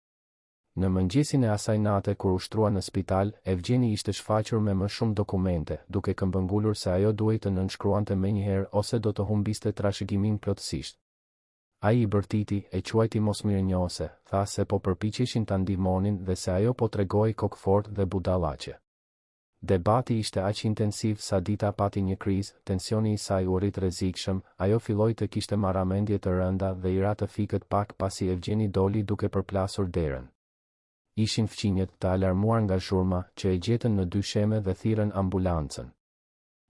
Në mëngjesin e asaj nate kur u shtrua në spital, Evgjeni ishte shfaqur me më shumë dokumente, duke këmbëngulur se ajo duhej të nënshkruante menjëherë ose do të humbiste trashëgiminë plotësisht. Ai i bërtiti, e quajti mosmirënjohëse, tha se po përpiqeshin ta ndihmonin dhe se ajo po tregohej kokëfortë dhe budallaqe. Debati ishte aq intensiv sa Dita pati një krizë, tensioni i saj u rrit rrezikshëm, ajo filloi të kishte marramendje të rënda dhe i ra të fikët pak pasi Evgjeni doli duke përplasur derën. Ishin fqinjët, të alarmuar nga zhurma, që e gjetën në dysheme dhe thirrën ambulancën.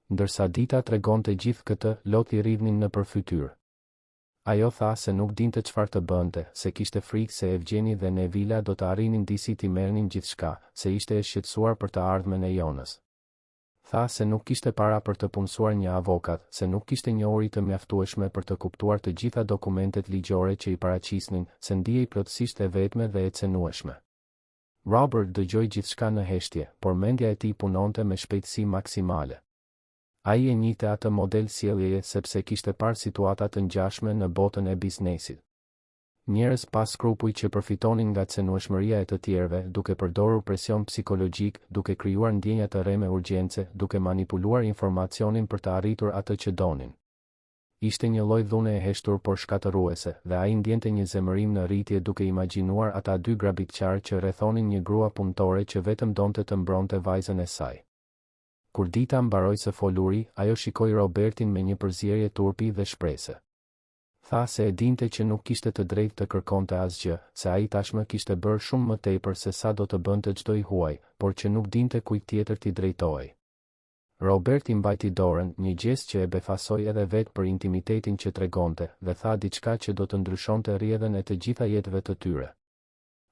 Ndërsa Dita tregonte gjithë këtë, lot i rridhnin nëpër fytyrë. Ajo tha se nuk dinte çfarë të bënte, se kishte frikë se Evgjeni dhe Nevila do të arrinin disi t'i merrnin gjithçka, se ishte e shqetësuar për të ardhmen e Jonës. Tha se nuk kishte para për të punësuar një avokat, se nuk kishte njohuri të mjaftueshme për të kuptuar të gjitha dokumentet ligjore që i paraqisnin, se ndihej plotësisht e vetme dhe e cenueshme. Robert dëgjoi gjithçka në heshtje, por mendja e tij punonte me shpejtësi maksimale. Ai e njihte atë model sjelljeje sepse kishte parë situata të ngjashme në botën e biznesit. Njerëz pa skrupuj që përfitonin nga cenueshmëria e të tjerëve, duke përdorur presion psikologjik, duke krijuar ndjenja të rreme urgjence, duke manipuluar informacionin për të arritur atë që donin. Ishte një lloj dhune e heshtur por shkatërruese, dhe ai ndjente një zemërim në rritje duke imagjinuar ata dy grabitqarë që rrethonin një grua punëtore që vetëm donte të mbronte vajzën e saj. Kur Dita mbaroi së foluri, ajo shikoi Robertin me një përzierje turpi dhe shprese. Tha se e dinte që nuk kishte të drejtë të kërkonte asgjë, se ai tashmë kishte bërë shumë më tepër se sa do të bënte çdo i huaj, por që nuk dinte kujt tjetër t'i drejtohej. Robert i mbajti dorën, një gjest që e befasoi edhe vetë për intimitetin që tregonte, dhe tha diçka që do të ndryshonte rrjedhën e të gjitha jetëve të tyre.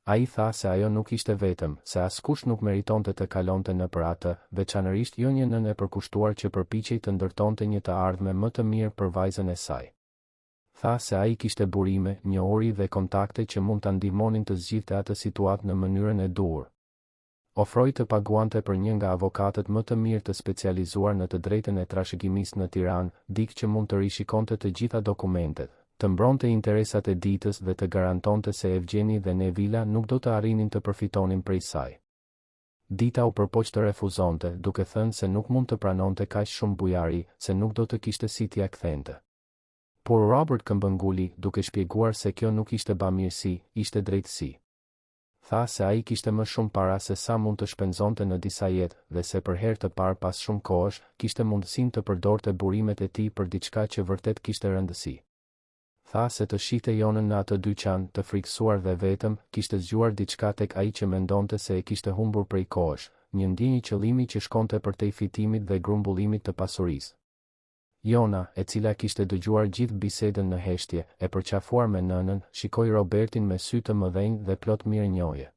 Ai tha se ajo nuk ishte vetëm, se askush nuk meritonte të kalonte nëpër atë, veçanërisht jo një nënë e përkushtuar që përpiqej të ndërtonte një të ardhme më të mirë për vajzën e saj. Tha se ai kishte burime, njohuri dhe kontakte që mund ta ndihmonin të zgjidhte atë situatë në mënyrën e duhur. Ofroi të paguante për një nga avokatët më të mirë të specializuar në të drejtën e trashëgimisë në Tiranë, dikë që mund të rishikonte të gjitha dokumentet, të mbronte interesat e Ditës dhe të garantonte se Evgjeni dhe Nevila nuk do të arrinin të përfitonin prej saj. Dita u përpoq të refuzonte, duke thënë se nuk mund të pranonte kaq shumë bujari, se nuk do të kishte si t'ia kthente. Por Robert këmbënguli, duke shpjeguar se kjo nuk ishte bamirësi, ishte drejtësi. Tha se ai kishte më shumë para se sa mund të shpenzonte në disa jetë, dhe se për herë të parë pas shumë kohësh, kishte mundësinë të përdorte burimet e tij për diçka që vërtet kishte rëndësi. Tha se të shihte Jonën në atë dyqan, të frikësuar dhe vetëm, kishte zgjuar diçka tek ai që mendonte se e kishte humbur prej kohësh, një ndjenjë qëllimi që shkonte përtej fitimit dhe grumbullimit të pasurisë. Jona, e cila kishte dëgjuar gjithë bisedën në heshtje, e përqafuar me nënën, shikoi Robertin me sy të mëdhenj dhe plot mirënjohje.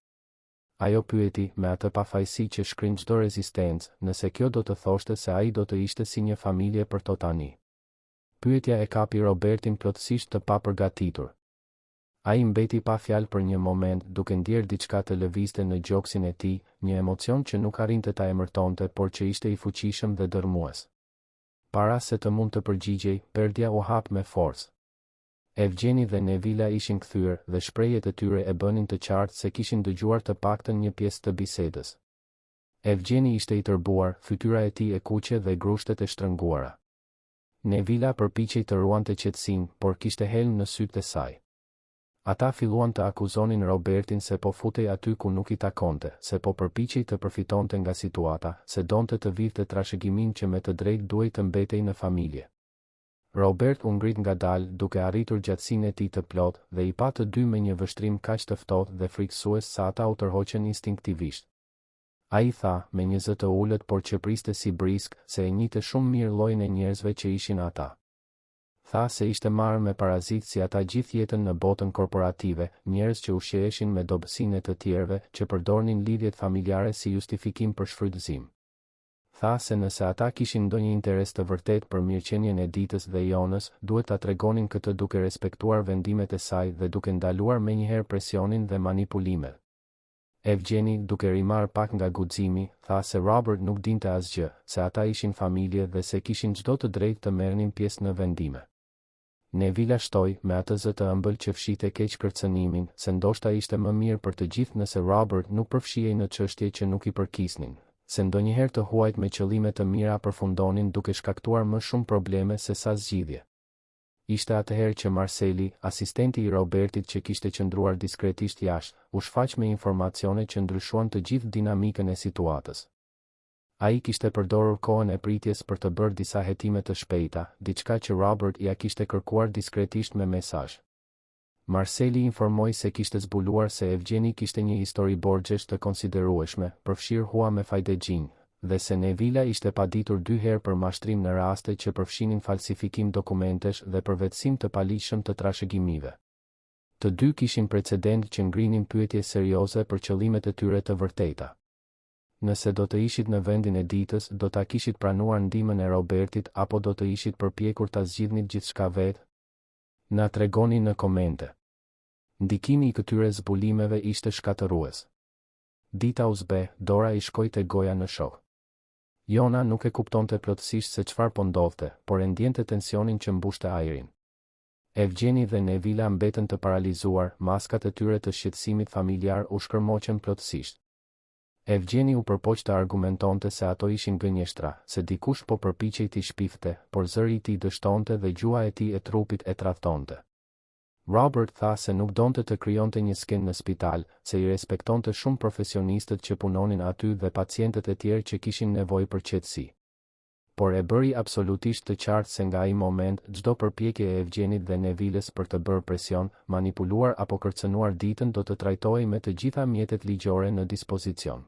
Ajo pyeti, me atë pafajësi që shkrin çdo rezistencë, nëse kjo do të thoshte se ai do të ishte si një familje për to tani. Pyetja e kapi Robertin plotësisht të papërgatitur. Ai mbeti pa fjalë për një moment, duke ndjerë diçka të lëvizte në gjoksin e tij, një emocion që nuk arrinte ta emërtonte por që ishte i fuqishëm dhe dërrmues. Para se të mund të përgjigjej, perdja u hap me forcë. Evgjeni dhe Nevila ishin kthyer dhe shprehjet e tyre e bënin të qartë se kishin dëgjuar të paktën një pjesë të bisedës. Evgjeni ishte i tërbuar, fytyra e tij e kuqe dhe grushtet e shtrënguara. Nevila përpiqej të ruante qetësinë, por kishte helm në sytë e saj. Ata filluan të akuzonin Robertin se po futej aty ku nuk i takonte, se po përpiqej të përfitonte nga situata, se donte të vidhte trashëgiminë që me të drejtë duhej të mbetej në familje. Robert u ngrit ngadalë, duke arritur gjatësinë e tij të plotë, dhe i pa të dy me një vështrim kaq të ftohtë dhe frikësues sa ata u tërhoqën instinktivisht. Ai tha, me një zë të ulët por që priste si brisk, se e njihte shumë mirë llojin e njerëzve që ishin ata. Tha se ishte marrë me parazitë si ata gjithë jetën në botën korporative, njerëz që ushqeheshin me dobësinë e të tjerëve, që përdornin lidhjet familjare si justifikim për shfrytëzim. Tha se nëse ata kishin ndonjë interes të vërtetë për mirëqenien e Ditës dhe Jonës, duhet ta tregonin këtë duke respektuar vendimet e saj dhe duke ndaluar menjëherë presionin dhe manipulimet. Evgjeni, duke rimarrë pak nga guximi, tha se Robert nuk dinte asgjë, se ata ishin familje dhe se kishin çdo të drejtë të merrnin pjesë në vendime. Nevila shtoi, me atë zë të ëmbël që fshihte keq kërcënimin, se ndoshta ishte më mirë për të gjithë nëse Robert nuk përfshihej në çështje që nuk i përkisnin, se ndonjëherë të huajt me qëllime të mira përfundonin duke shkaktuar më shumë probleme se sa zgjidhje. Ishte atëherë që Marseli, asistenti i Robertit që kishte qëndruar diskretisht jashtë, u shfaq me informacione që ndryshuan të gjithë dinamikën e situatës. Ai kishte përdorur kohën e pritjes për të bërë disa hetime të shpejta, diçka që Robert ia kishte kërkuar diskretisht me mesazh. Marseli informoi se kishte zbuluar se Evgjeni kishte një histori borxhesh të konsiderueshme, përfshirë hua me fajdexhinj, dhe se Nevila ishte paditur dy herë për mashtrim në raste që përfshinin falsifikim dokumentesh dhe përvetësim të paligjshëm të trashëgimive. Të dy kishin precedentë që ngrinin pyetje serioze për qëllimet e tyre të vërteta. Nëse do të ishit në vendin e Ditës, do ta kishit pranuar ndihmën e Robertit apo do të ishit përpjekur ta zgjidhnit gjithçka vetë? Na tregoni në komente. Ndikimi i këtyre zbulimeve ishte shkatërrues. Dita u zbeh, dora i shkoi te goja në shok. Jona nuk e kuptonte plotësisht se çfarë po ndodhte, por e ndjente tensionin që mbushte ajrin. Evgjeni dhe Nevila mbetën të paralizuar, maskat e tyre të shqetësimit familjar u shkërmoqën plotësisht. Evgjeni u përpoq të argumentonte se ato ishin gënjeshtra, se dikush po përpiqej t'i shpifte, por zëri i tij dështonte dhe gjuha e tij e trupit e tradhtonte. Robert tha se nuk donte të krijonte një skenë në spital, se i respektonte shumë profesionistët që punonin aty dhe pacientët e tjerë që kishin nevojë për qetësi. Por e bëri absolutisht të qartë se nga ai moment, çdo përpjekje e Evgjenit dhe Nevilës për të bërë presion, manipuluar apo kërcënuar Ditën do të trajtohej me të gjitha mjetet ligjore në dispozicion.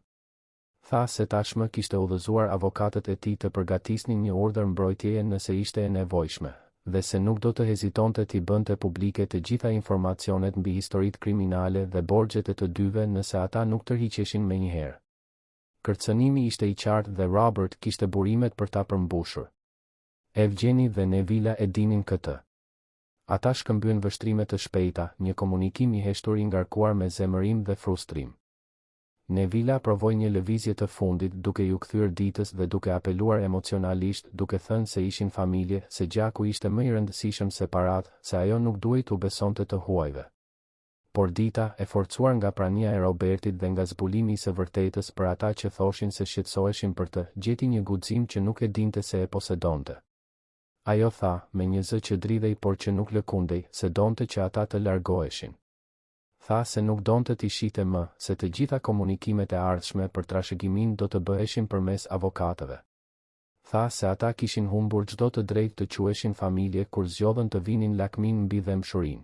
Tha se tashmë kishte udhëzuar avokatët e tij të përgatisnin një urdhër mbrojtjeje nëse ishte e nevojshme, dhe se nuk do të hezitonte t'i bënte publike të gjitha informacionet mbi historitë kriminale dhe borxhet e të dyve nëse ata nuk tërhiqeshin menjëherë. Kërcënimi ishte i qartë dhe Robert kishte burimet për ta përmbushur. Evgjeni dhe Nevila e dinin këtë. Ata shkëmbyen vështrime të shpejta, një komunikim i heshtur i ngarkuar me zemërim dhe frustrim. Nevila provoi një lëvizje të fundit duke iu kthyer Ditës dhe duke apeluar emocionalisht duke thënë se ishin familje, se gjaku ishte më i rëndësishëm se paratë, se ajo nuk duhej t'u besonte të huajve. Por Dita, e forcuar nga prania e Robertit dhe nga zbulimi i së vërtetës për ata që thoshin se shqetësoheshin për të, gjeti një guxim që nuk e dinte se e posedonte. Ajo tha, me një zë që dridhej por që nuk lëkundej, se donte që ata të largoheshin. Tha se nuk donte t'i shihte më, se të gjitha komunikimet e ardhshme për trashëgiminë do të bëheshin përmes avokatëve. Tha se ata kishin humbur çdo të drejtë të quheshin familje kur zgjodhën të vinin lakminë mbi dhembshurinë.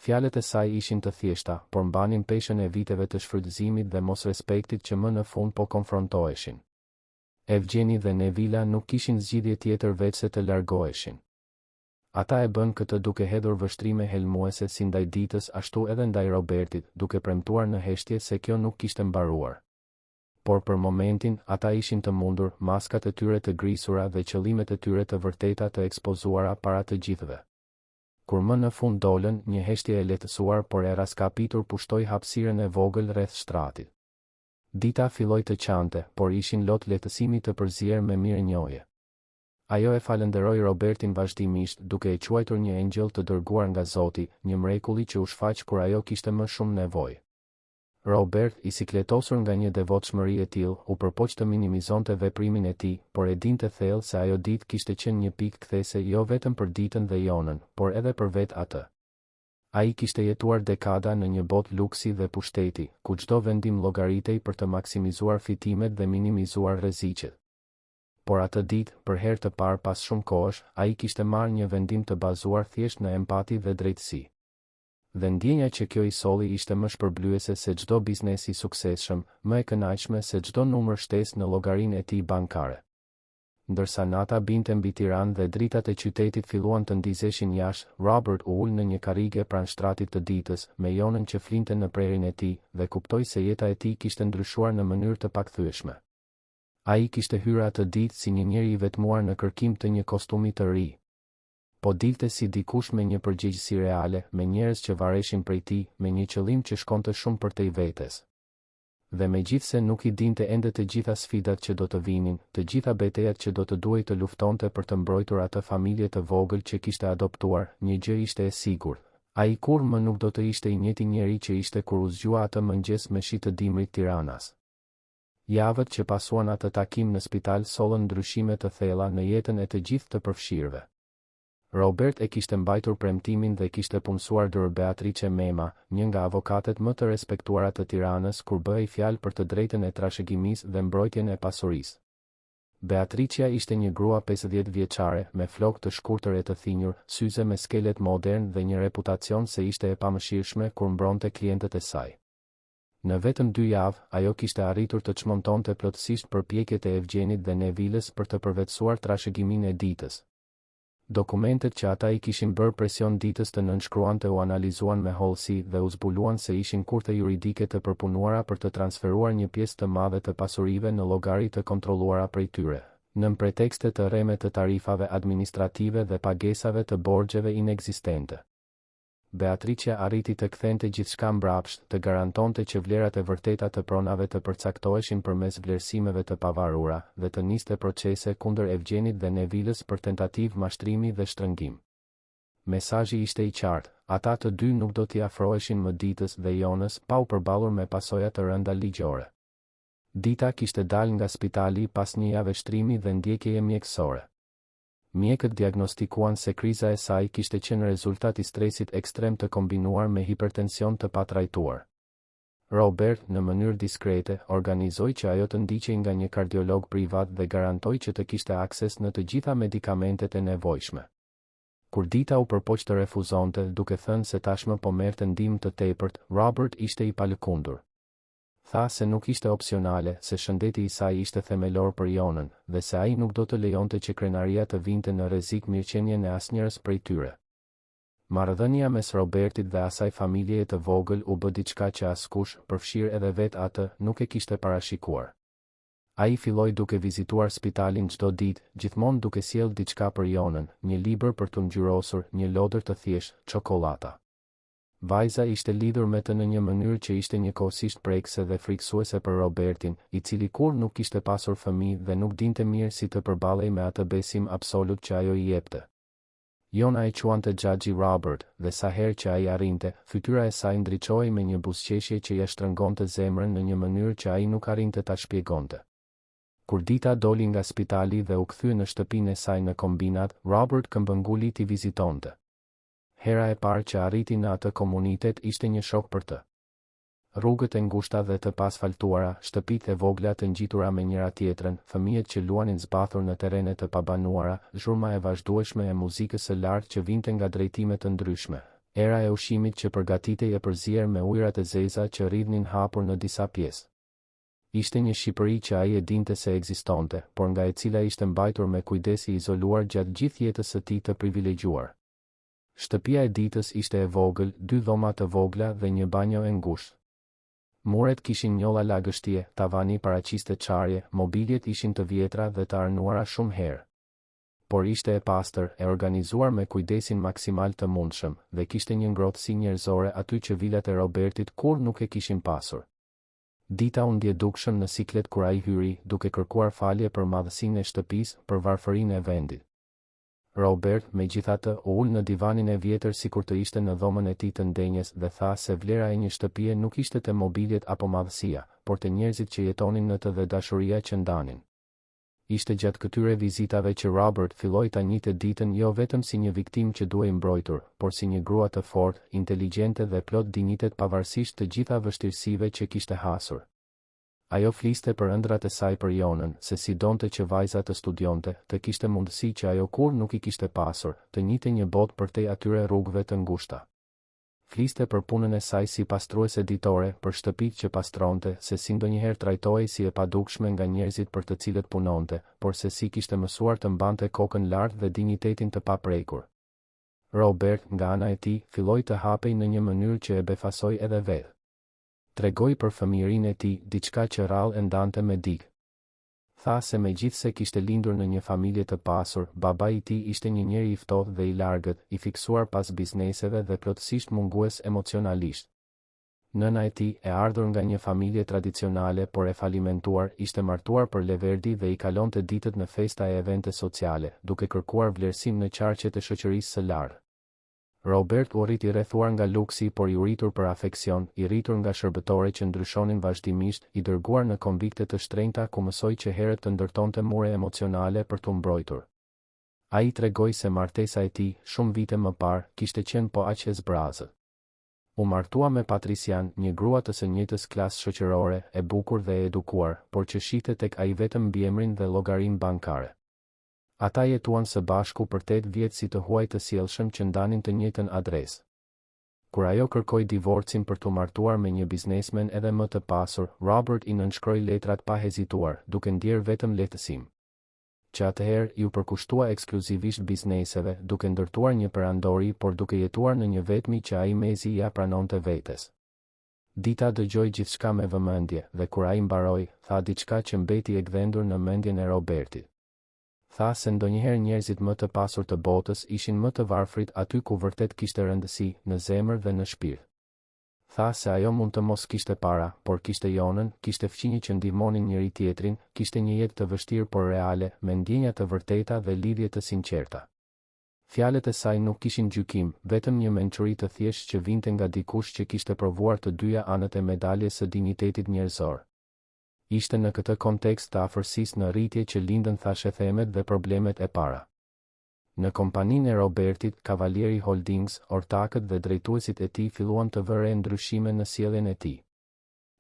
Fjalët e saj ishin të thjeshta, por mbanin peshën e viteve të shfrytëzimit dhe mosrespektit që më në fund po konfrontoheshin. Evgjeni dhe Nevila nuk kishin zgjidhje tjetër veçse të largoheshin. Ata e bënë këtë duke hedhur vështrime helmuese si ndaj Ditës ashtu edhe ndaj Robertit, duke premtuar në heshtje se kjo nuk kishte mbaruar. Por për momentin, ata ishin të mundur, maskat e tyre të grisura dhe qëllimet e tyre të vërteta të ekspozuara para të gjithëve. Kur më në fund dolën, një heshtje e lehtësuar por e rraskapitur pushtoi hapësirën e vogël rreth shtratit. Dita filloi të qante, por ishin lot lehtësimi të përzier me mirënjohje. Ajo e falënderoi Robertin vazhdimisht, duke e quajtur një engjëll të dërguar nga Zoti, një mrekulli që u shfaq kur ajo kishte më shumë nevojë. Robert, i sikletosur nga një devotshmëri e tillë, u përpoq të minimizonte veprimin e tij, por e dinte thellë se ajo ditë kishte qenë një pikë kthese jo vetëm për Ditën dhe Jonën, por edhe për vetë atë. Ai kishte jetuar dekada në një botë luksi dhe pushteti, ku çdo vendim llogaritej për të maksimizuar fitimet dhe minimizuar rreziqet. Por atë ditë, për herë të parë pas shumë kohësh, ai kishte marrë një vendim të bazuar thjesht në empati dhe drejtësi. Dhe ndjenja që kjo i solli ishte më shpërblyese se çdo biznes i suksesshëm, më e kënaqshme se çdo numër shtesë në llogarinë e tij bankare. Ndërsa nata binte mbi Tiranë dhe dritat e qytetit filluan të ndizeshin jashtë, Robert u ul në një karrige pranë shtratit të Ditës, me Jonën që flinte në prehrin e tij, dhe kuptoi se jeta e tij kishte ndryshuar në mënyrë të pakthyeshme. Ai kishte hyrë atë ditë si një njeri i vetmuar në kërkim të një kostumi të ri. Po dilte si dikush me një përgjegjësi reale, me njerëz që vareshin prej tij, me një qëllim që shkonte shumë përtej vetes. Dhe megjithëse nuk i dinte ende të gjitha sfidat që do të vinin, të gjitha betejat që do të duhej të luftonte për të mbrojtur atë familje të vogël që kishte adoptuar, një gjë ishte e sigurt, ai kurrë më nuk do të ishte i njëjti njeri që ishte kur u zgjua atë mëngjes me shi të dimrit tiranas. Javët që pasuan atë takim në spital sollën ndryshime të thella në jetën e të gjithë të përfshirëve. Robert e kishte mbajtur premtimin dhe kishte punësuar Dr. Beatrice Mema, një nga avokatet më të respektuara të Tiranës kur bëhej fjalë për të drejtën e trashëgimisë dhe mbrojtjen e pasurisë. Beatriçja ishte një grua 50 vjeçare, me flokë të shkurtër e të thinjur, syze me skelet modern dhe një reputacion se ishte e pamëshirshme kur mbronte klientët e saj. Në vetëm dy javë, ajo kishte arritur të çmontonte plotësisht përpjekjet e Evgjenit dhe Nevilës për të përvetësuar trashëgiminë e Ditës. Dokumentet që ata i kishin bërë presion Ditës të nënshkruante u analizuan me hollësi dhe u zbuluan se ishin kurthe juridike të përpunuara për të transferuar një pjesë të madhe të pasurive në llogari të kontrolluara prej tyre, nën pretekste të rreme të tarifave administrative dhe pagesave të borxheve inekzistente. Beatriçja arriti të kthente gjithçka mbrapsht, të garantonte që vlerat e vërteta të pronave të përcaktoheshin përmes vlerësimeve të pavarura, dhe të niste procese kundër Evgjenit dhe Nevilës për tentativë mashtrimi dhe shtrëngim. Mesazhi ishte i qartë, ata të dy nuk do t'i afroheshin më Ditës dhe Jonës pa u përballur me pasoja të rënda ligjore. Dita kishte dalë nga spitali pas një jave shtrimi dhe ndjekjeje mjekësore. Mjekët diagnostikuan se kriza e saj kishte qenë rezultat i stresit ekstrem të kombinuar me hipertension të patrajtuar. Robert, në mënyrë diskrete, organizoi që ajo të ndiqej nga një kardiolog privat dhe garantoi që të kishte akses në të gjitha medikamentet e nevojshme. Kur Dita u përpoq të refuzonte, duke thënë se tashmë po merrte ndihmë të tepërt, Robert ishte i palëkundur. Tha se nuk ishte opsionale, se shëndeti i saj ishte themelor për Jonën, dhe se ai nuk do të lejonte që krenaria të vinte në rrezik mirëqenien e asnjërës prej tyre. Marrëdhënia mes Robertit dhe asaj familjeje të vogël u bë diçka që askush, përfshirë edhe vetë atë, nuk e kishte parashikuar. Ai filloi duke vizituar spitalin çdo ditë, gjithmonë duke sjellë diçka për Jonën, një libër për t'u ngjyrosur, një lodër të thjeshtë, çokollata. Vajza ishte lidhur me të në një mënyrë që ishte njëkohësisht prekëse dhe frikësuese për Robertin, i cili kurrë nuk kishte pasur fëmijë dhe nuk dinte mirë si të përballej me atë besim absolut që ajo i jepte. Jona e quante xhaxhi Robert, dhe sa herë që ai arrinte, fytyra e saj ndriçohej me një buzëqeshje që ia shtrëngonte zemrën në një mënyrë që ai nuk arrinte ta shpjegonte. Kur Dita doli nga spitali dhe u kthye në shtëpinë e saj në Kombinat, Robert këmbënguli t'i vizitonte. Hera e parë që arriti në atë komunitet ishte një shok për të. Rrugët e ngushta dhe të paasfaltuara, shtëpitë e vogla të ngjitura me njëra-tjetrën, fëmijët që luanin zbathur në terrene të pabanuara, zhurma e vazhdueshme e muzikës së lartë që vinte nga drejtime të ndryshme, era e ushqimit që përgatitej e përzier me ujërat e zeza që rridhnin hapur në disa pjesë. Ishte një Shqipëri që ai e dinte se ekzistonte, por nga e cila ishte mbajtur me kujdes i izoluar gjatë gjithë jetës së tij të privilegjuar. Shtëpia e Ditës ishte e vogël, dy dhoma të vogla dhe një banjo e ngushtë. Muret kishin njolla lagështie, tavani paraqiste çarje, mobiljet ishin të vjetra dhe të arnuara shumë herë. Por ishte e pastër, e organizuar me kujdesin maksimal të mundshëm, dhe kishte një ngrohtësi njerëzore aty që vilat e Robertit kurrë nuk e kishin pasur. Dita u ndje dukshëm në siklet kur ai hyri, duke kërkuar falje për madhësinë e shtëpisë, për varfërinë e vendit. Robert, megjithatë, u ul në divanin e vjetër sikur të ishte në dhomën e tij të ndenjes dhe tha se vlera e një shtëpie nuk ishte te mobiljet apo madhësia, por te njerëzit që jetonin në të dhe dashuria që ndanin. Ishte gjatë këtyre vizitave që Robert filloi ta njihte Ditën jo vetëm si një viktimë që duhej mbrojtur, por si një grua të fortë, inteligjente dhe plot dinjitet pavarësisht të gjitha vështirësive që kishte hasur. Ajo fliste për ëndrrat e saj për Jonën, se si donte që vajza të studionte, të kishte mundësi që ajo kurrë nuk i kishte pasur, të njihte një botë përtej atyre rrugëve të ngushta. Fliste për punën e saj si pastruese ditore, për shtëpitë që pastronte, se si ndonjëherë trajtohej si e padukshme nga njerëzit për të cilët punonte, por se si kishte mësuar të mbante kokën lart dhe dinjitetin të paprekur. Robert, nga ana e tij, filloi të hapej në një mënyrë që e befasoi edhe vetë. Tregoi për fëmijërinë e tij, diçka që rrallë e ndante me dikë. Tha se megjithëse kishte lindur në një familje të pasur, babai i tij ishte një njeri i ftohtë dhe i largët, i fiksuar pas bizneseve dhe plotësisht mungues emocionalisht. Nëna e tij, e ardhur nga një familje tradicionale por e falimentuar, ishte martuar për leverdi dhe i kalonte ditët në festa e evente sociale, duke kërkuar vlerësim në qarqet e shoqërisë së lartë. Robert u rrit i rrethuar nga luksi por i uritur për afeksion, i rritur nga shërbëtore që ndryshonin vazhdimisht, i dërguar në konvikte të shtrenjta ku mësoi që herët të ndërtonte mure emocionale për t'u mbrojtur. Ai tregoi se martesa e tij, shumë vite më parë, kishte qenë po aq e zbrazët. U martua me Patrician, një grua të së njëjtës klasë shoqërore, e bukur dhe e edukuar, por që shihte tek ai vetëm mbiemrin dhe llogarinë bankare. Ata jetuan së bashku për tetë vjet si të huaj të sjellshëm që ndanin të njëjtën adresë. Kur ajo kërkoi divorcin për t'u martuar me një biznesmen edhe më të pasur, Robert i nënshkroi letrat pa hezituar, duke ndjerë vetëm lehtësim. Që atëherë, iu përkushtua ekskluzivisht bizneseve, duke ndërtuar një perandori por duke jetuar në një vetmi që ai mezi ia pranonte vetes. Dita dëgjoi gjithçka me vëmendje, dhe kur ai mbaroi, tha diçka që mbeti e gdhendur në mendjen e Robertit. Tha se ndonjëherë njerëzit më të pasur të botës ishin më të varfrit aty ku vërtet kishte rëndësi, në zemër dhe në shpirt. Tha se ajo mund të mos kishte para, por kishte Jonën, kishte fqinjë që ndihmonin njëri-tjetrin, kishte një jetë të vështirë por reale, me ndjenja të vërteta dhe lidhje të sinqerta. Fjalët e saj nuk kishin gjykim, vetëm një mençuri të thjeshtë që vinte nga dikush që kishte provuar të dyja anët e medaljes së dinjitetit njerëzor. Ishte në këtë kontekst të afërsisë në rritje që lindën thashethemet dhe problemet e para. Në kompaninë e Robertit, Cavalieri Holdings, ortakët dhe drejtuesit e tij filluan të vë re ndryshime në sjelljen e tij.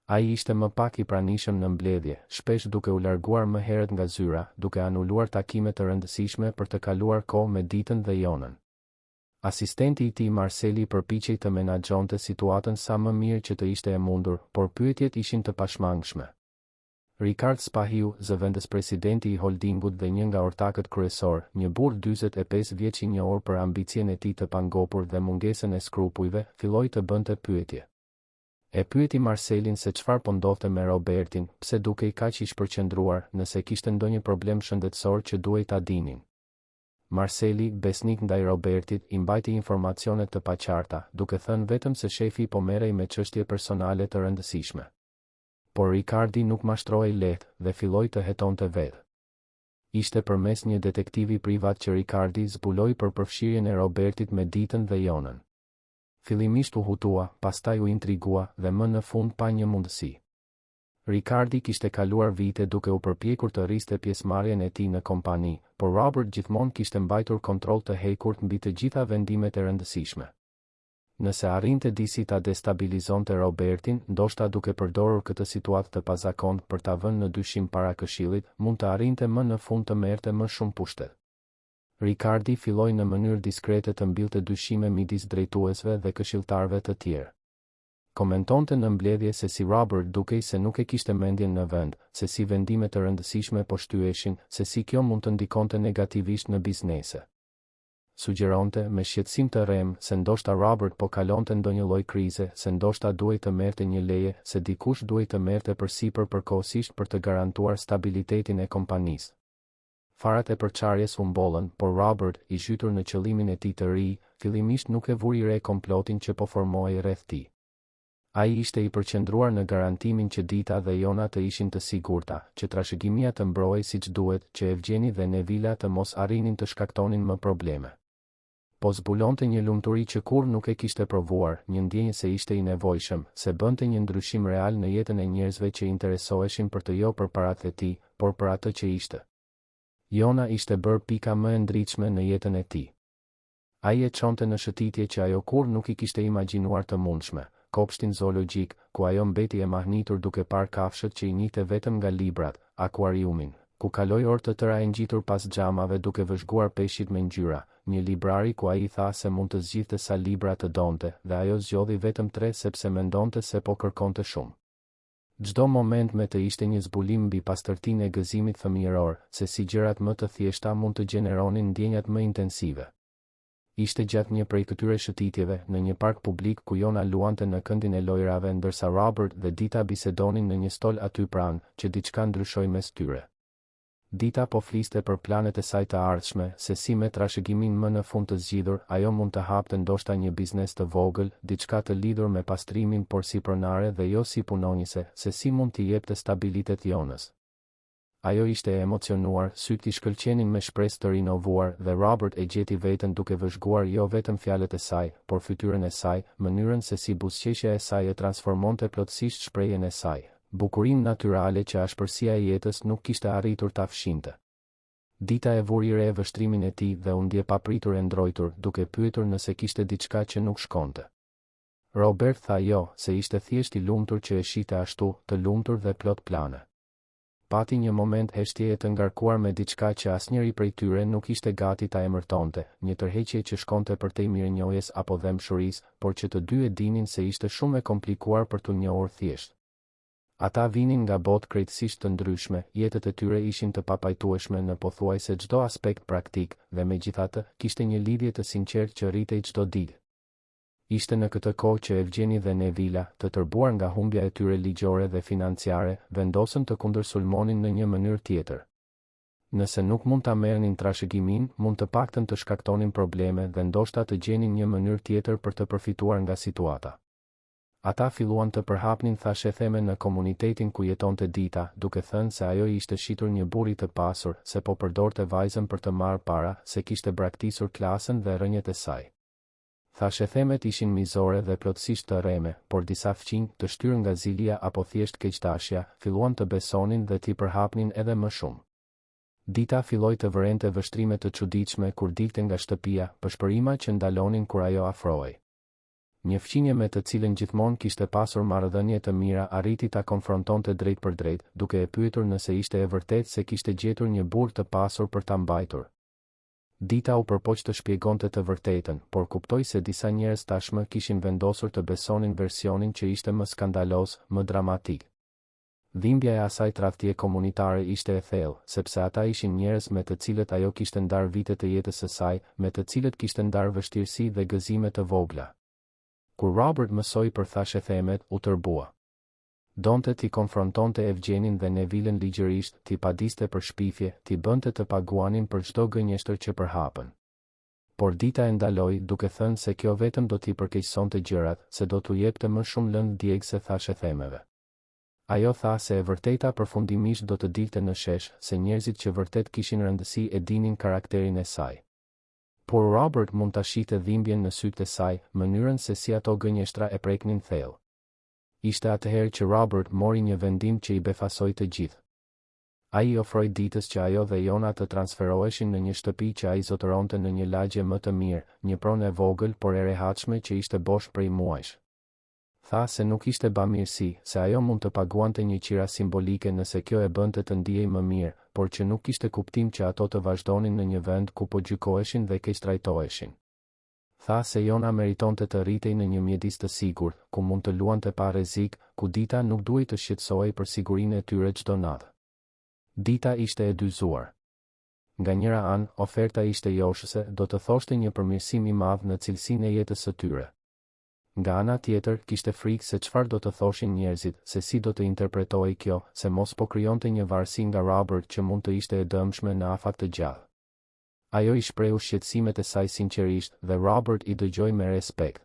Ai ishte më pak i pranishëm në mbledhje, shpesh duke u larguar më herët nga zyra, duke anuluar takime të rëndësishme për të kaluar kohë me Ditën dhe Jonën. Asistenti i tij Marseli përpiqej të menaxhonte situatën sa më mirë që të ishte e mundur, por pyetjet ishin të pashmangshme. Rikard Spahiu, zëvendëspresidenti i holdingut dhe një nga ortakët kryesorë, një burrë 45 vjeç i njohur për ambicien e tij të pangopur dhe mungesën e skrupujve, filloi të bënte pyetje. E pyeti Marselin se çfarë po ndodhte me Robertin, pse dukej kaq i shpërqendruar, nëse kishte ndonjë problem shëndetësor që duhej ta dinin. Marseli, besnik ndaj Robertit, i mbajti informacionet të paqarta, duke thënë vetëm se shefi po merrej me çështje personale të rëndësishme. Por Rikardi nuk mashtrohej lehtë, dhe filloi të hetonte vetë. Ishte përmes një detektivi privat që Rikardi zbuloi për përfshirjen e Robertit me Ditën dhe Jonën. Fillimisht u hutua, pastaj u intrigua dhe më në fund pa një mundësi. Rikardi kishte kaluar vite duke u përpjekur të rriste pjesëmarrjen e tij në kompani, por Robert gjithmonë kishte mbajtur kontroll të hekurt mbi të gjitha vendimet e rëndësishme. Nëse arrinte disi ta destabilizonte Robertin, ndoshta duke përdorur këtë situatë të pazakontë për ta vënë në dyshim para këshillit, mund të arrinte më në fund të merrte më shumë pushtet. Rikardi filloi në mënyrë diskrete të mbillte dyshime midis drejtuesve dhe këshilltarëve të tjerë. Komentonte në mbledhje se si Robert dukej se nuk e kishte mendjen në vend, se si vendime të rëndësishme po shtyheshin, se si kjo mund të ndikonte negativisht në biznese. Sugjeronte, me shqetësim të rremë, se ndoshta Robert po kalonte ndonjë lloj krize, se ndoshta duhej të merrte një leje, se dikush duhej të merrte përsipër përkohësisht për të garantuar stabilitetin e kompanisë. Farat e përçarjes u mbollën, por Robert, i zhytur në qëllimin e tij të ri, fillimisht nuk e vuri re komplotin që po formohej rreth tij. Ai ishte i përqendruar në garantimin që Dita dhe Jona të ishin të sigurta, që trashëgimia të mbrohej siç duhet, që Evgjeni dhe Nevila të mos arrinin të shkaktonin më probleme. Po zbulonte një lumturi që kurrë nuk e kishte provuar, një ndjenjë se ishte i nevojshëm, se bënte një ndryshim real në jetën e njerëzve që interesoheshin për të jo për paratë e tij, por për atë që ishte. Jona ishte bërë pika më e ndritshme në jetën e tij. Ai e çonte në shëtitje që ajo kurrë nuk i kishte imagjinuar të mundshme, kopshtin zoologjik, ku ajo mbeti e mahnitur duke parë kafshët që i njihte vetëm nga librat, akuariumin, ku kaloi orë të tëra e ngjitur pas xhamave duke vëzhguar peshqit me ngjyra, një librari ku ai i tha se mund të zgjidhte sa libra të donte dhe ajo zgjodhi vetëm tre sepse mendonte se po kërkonte shumë. Çdo moment me të ishte një zbulim mbi pastërtinë e gëzimit fëmijëror, se si gjërat më të thjeshta mund të gjeneronin ndjenjat më intensive. Ishte gjatë një prej këtyre shëtitjeve, në një park publik ku Jona luante në këndin e lojërave ndërsa Robert dhe Dita bisedonin në një stol aty pranë, që diçka ndryshoi mes tyre. Dita po fliste për planet e saj të ardhshme, se si me trashëgiminë më në fund të zgjidhur, ajo mund të hapte ndoshta një biznes të vogël, diçka të lidhur me pastrimin por si pronare dhe jo si punonjëse, se si mund t'i jepte stabilitet Jonës. Ajo ishte e emocionuar, sytë i shkëlqenin me shpresë të rinovuar dhe Robert e gjeti veten duke vëzhguar jo vetëm fjalët e saj, por fytyrën e saj, mënyrën se si buzëqeshja e saj e transformonte plotësisht shprehjen e saj. Bukurinë natyrale që ashpërsia e jetës nuk kishte arritur ta fshinte. Dita e vuri re vështrimin e tij dhe u ndje papritur e ndrojtur, duke pyetur nëse kishte diçka që nuk shkonte. Robert tha jo, se ishte thjesht i lumtur që e shihte ashtu, të lumtur dhe plot plane. Pati një moment heshtjeje të ngarkuar me diçka që asnjëri prej tyre nuk ishte gati ta emërtonte, një tërheqje që shkonte përtej mirënjohjes apo dhembshurisë, por që të dy e dinin se ishte shumë e komplikuar për t'u njohur thjesht. Ata vinin nga botë krejtësisht të ndryshme, jetët e tyre ishin të papajtueshme në pothuajse çdo aspekt praktik, dhe megjithatë, kishte një lidhje të sinqertë që rritej çdo ditë. Ishte në këtë kohë që Evgjeni dhe Nevila, të tërbuar nga humbja e tyre ligjore dhe financiare, vendosën të kundërsulmonin në një mënyrë tjetër. Nëse nuk mund ta merrnin trashëgiminë, mund të paktën të shkaktonin probleme dhe ndoshta të gjenin një mënyrë tjetër për të përfituar nga situata. Ata filluan të përhapnin thashetheme në komunitetin ku jetonte Dita, duke thënë se ajo i ishte shitur një burri të pasur, se po përdorte vajzën për të marrë para, se kishte braktisur klasën dhe rrënjët e saj. Thashethemet ishin mizore dhe plotësisht të rreme, por disa fqinj, të shtyrë nga zilia apo thjesht keqdashja, filluan të besonin dhe t'i përhapnin edhe më shumë. Dita filloi të vërente vështrime të çuditshme kur dilte nga shtëpia, pëshpërima që ndalonin kur ajo afrohej. Një fqinje me të cilën gjithmonë kishte pasur marrëdhënie të mira arriti ta konfrontonte drejtpërdrejt, duke e pyetur nëse ishte e vërtetë se kishte gjetur një burrë të pasur për ta mbajtur. Dita u përpoq të shpjegonte të vërtetën, por kuptoi se disa njerëz tashmë kishin vendosur të besonin versionin që ishte më skandaloz, më dramatik. Dhimbja e asaj tradhtie komunitare ishte e thellë, sepse ata ishin njerëz me të cilët ajo kishte ndarë vite të jetës së saj, me të cilët kishte ndarë vështirësi dhe gëzime të vogla. Kur Robert mësoi për thashethemet, u tërbua. Donte t'i konfrontonte Evgjenin dhe Nevilën ligjërisht, t'i padiste për shpifje, t'i bënte të paguanin për çdo gënjeshtër që përhapën. Por Dita e ndaloi, duke thënë se kjo vetëm do t'i përkeqësonte gjërat, se do t'u jepte më shumë lëndë djegëse thashethemeve. Ajo tha se e vërteta përfundimisht do të dilte në shesh, se njerëzit që vërtet kishin rëndësi e dinin karakterin e saj. Por Robert mund ta shihte dhimbjen në sytë e saj, mënyrën se si ato gënjeshtra e preknin thellë. Ishte atëherë që Robert mori një vendim që i befasoi të gjithë. Ai i ofroi Ditës që ajo dhe Jona të transferoheshin në një shtëpi që ai zotëronte në një lagje më të mirë, një pronë e vogël por e rehatshme që ishte bosh prej muajsh. Tha se nuk ishte bamirësi, se ajo mund të paguante një qira simbolike nëse kjo e bënte të ndihej më mirë, por që nuk kishte kuptim që ato të vazhdonin në një vend ku po gjykoheshin dhe keqtrajtoheshin. Tha se Jona meritonte të rritej në një mjedis të sigurt, ku mund të luante pa rrezik, ku Dita nuk duhej të shqetësohej për sigurinë e tyre çdo natë. Dita ishte e dyzuar. Nga njëra anë, oferta ishte joshëse, do të thoshte një përmirësim i madh në cilësinë e jetës së tyre. Nga ana tjetër, kishte frikë se çfarë do të thoshin njerëzit, se si do të interpretohej kjo, se mos po krijonte një varësi nga Robert që mund të ishte e dëmshme në afat të gjatë. Ajo i shprehu shqetësimet e saj sinqerisht dhe Robert i dëgjoi me respekt.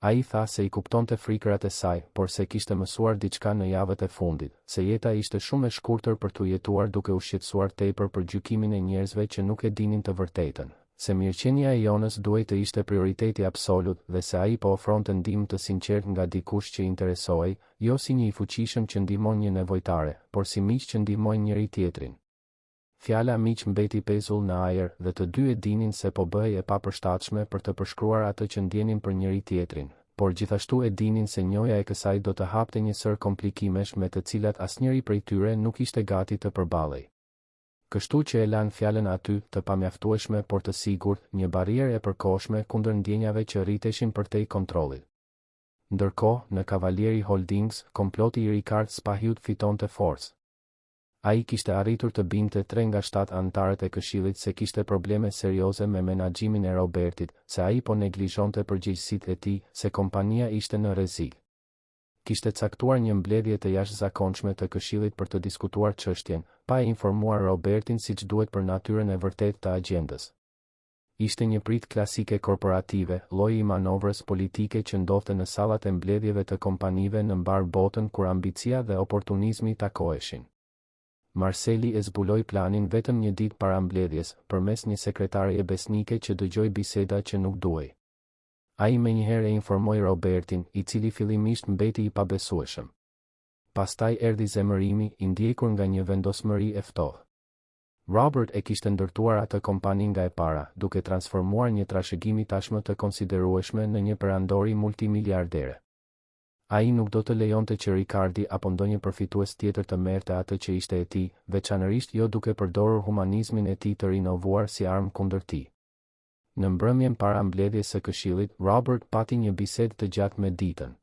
Ai tha se i kuptonte frikërat e saj, por se kishte mësuar diçka në javët e fundit, se jeta ishte shumë e shkurtër për t'u jetuar duke u shqetësuar tepër për gjykimin e njerëzve që nuk e dinin të vërtetën, se mirëqenia e Jonës duhej të ishte prioriteti absolut dhe se ai po ofronte ndihmë të sinqertë nga dikush që interesohej, jo si një i fuqishëm që ndihmon një nevojtare, por si miq që ndihmojnë njëri-tjetrin. Fjala miq mbeti pezull në ajër dhe të dy e dinin se po bëhej e papërshtatshme për të përshkruar atë që ndjenin për njëri-tjetrin, por gjithashtu e dinin se njohja e kësaj do të hapte një sërë komplikimesh me të cilat asnjëri prej tyre nuk ishte gati të përballej. Kështu që e lanë fjalën aty, të pamjaftueshme por të sigurt, një barrierë e përkohshme kundër ndjenjave që rriteshin përtej kontrollit. Ndërkohë, në Cavalieri Holdings, komploti i Rikard Spahiut fitonte forcë. Ai kishte arritur të bindte tre nga shtatë anëtarët e këshillit se kishte probleme serioze me menaxhimin e Robertit, se ai po neglizhonte përgjegjësitë e tij, se kompania ishte në rrezik. Kishte caktuar një mbledhje të jashtëzakonshme të këshillit për të diskutuar çështjen, pa e informuar Robertin siç duhet për natyrën e vërtetë të agjendës. Ishte një pritë klasike korporative, lloji i manovrës politike që ndodhte në sallat e mbledhjeve të kompanive në mbarë botën kur ambicia dhe oportunizmi takoheshin. Marseli e zbuloi planin vetëm një ditë para mbledhjes, përmes një sekretareje besnike që dëgjoi biseda që nuk duhej. Ai menjëherë e informoi Robertin, i cili fillimisht mbeti i pabesueshëm. Pastaj erdhi zemërimi, i ndjekur nga një vendosmëri e ftohtë. Robert e kishte ndërtuar atë kompani nga e para, duke transformuar një trashëgimi tashmë të konsiderueshme në një perandori multimiliardere. Ai nuk do të lejonte që Ricardi apo ndonjë përfitues tjetër të merrte atë që ishte e tij, veçanërisht jo duke përdorur humanizmin e tij të rinovuar si armë kundër tij. Në mbrëmjen para mbledhjes së këshillit, Robert pati një bisedë të gjatë me Ditën.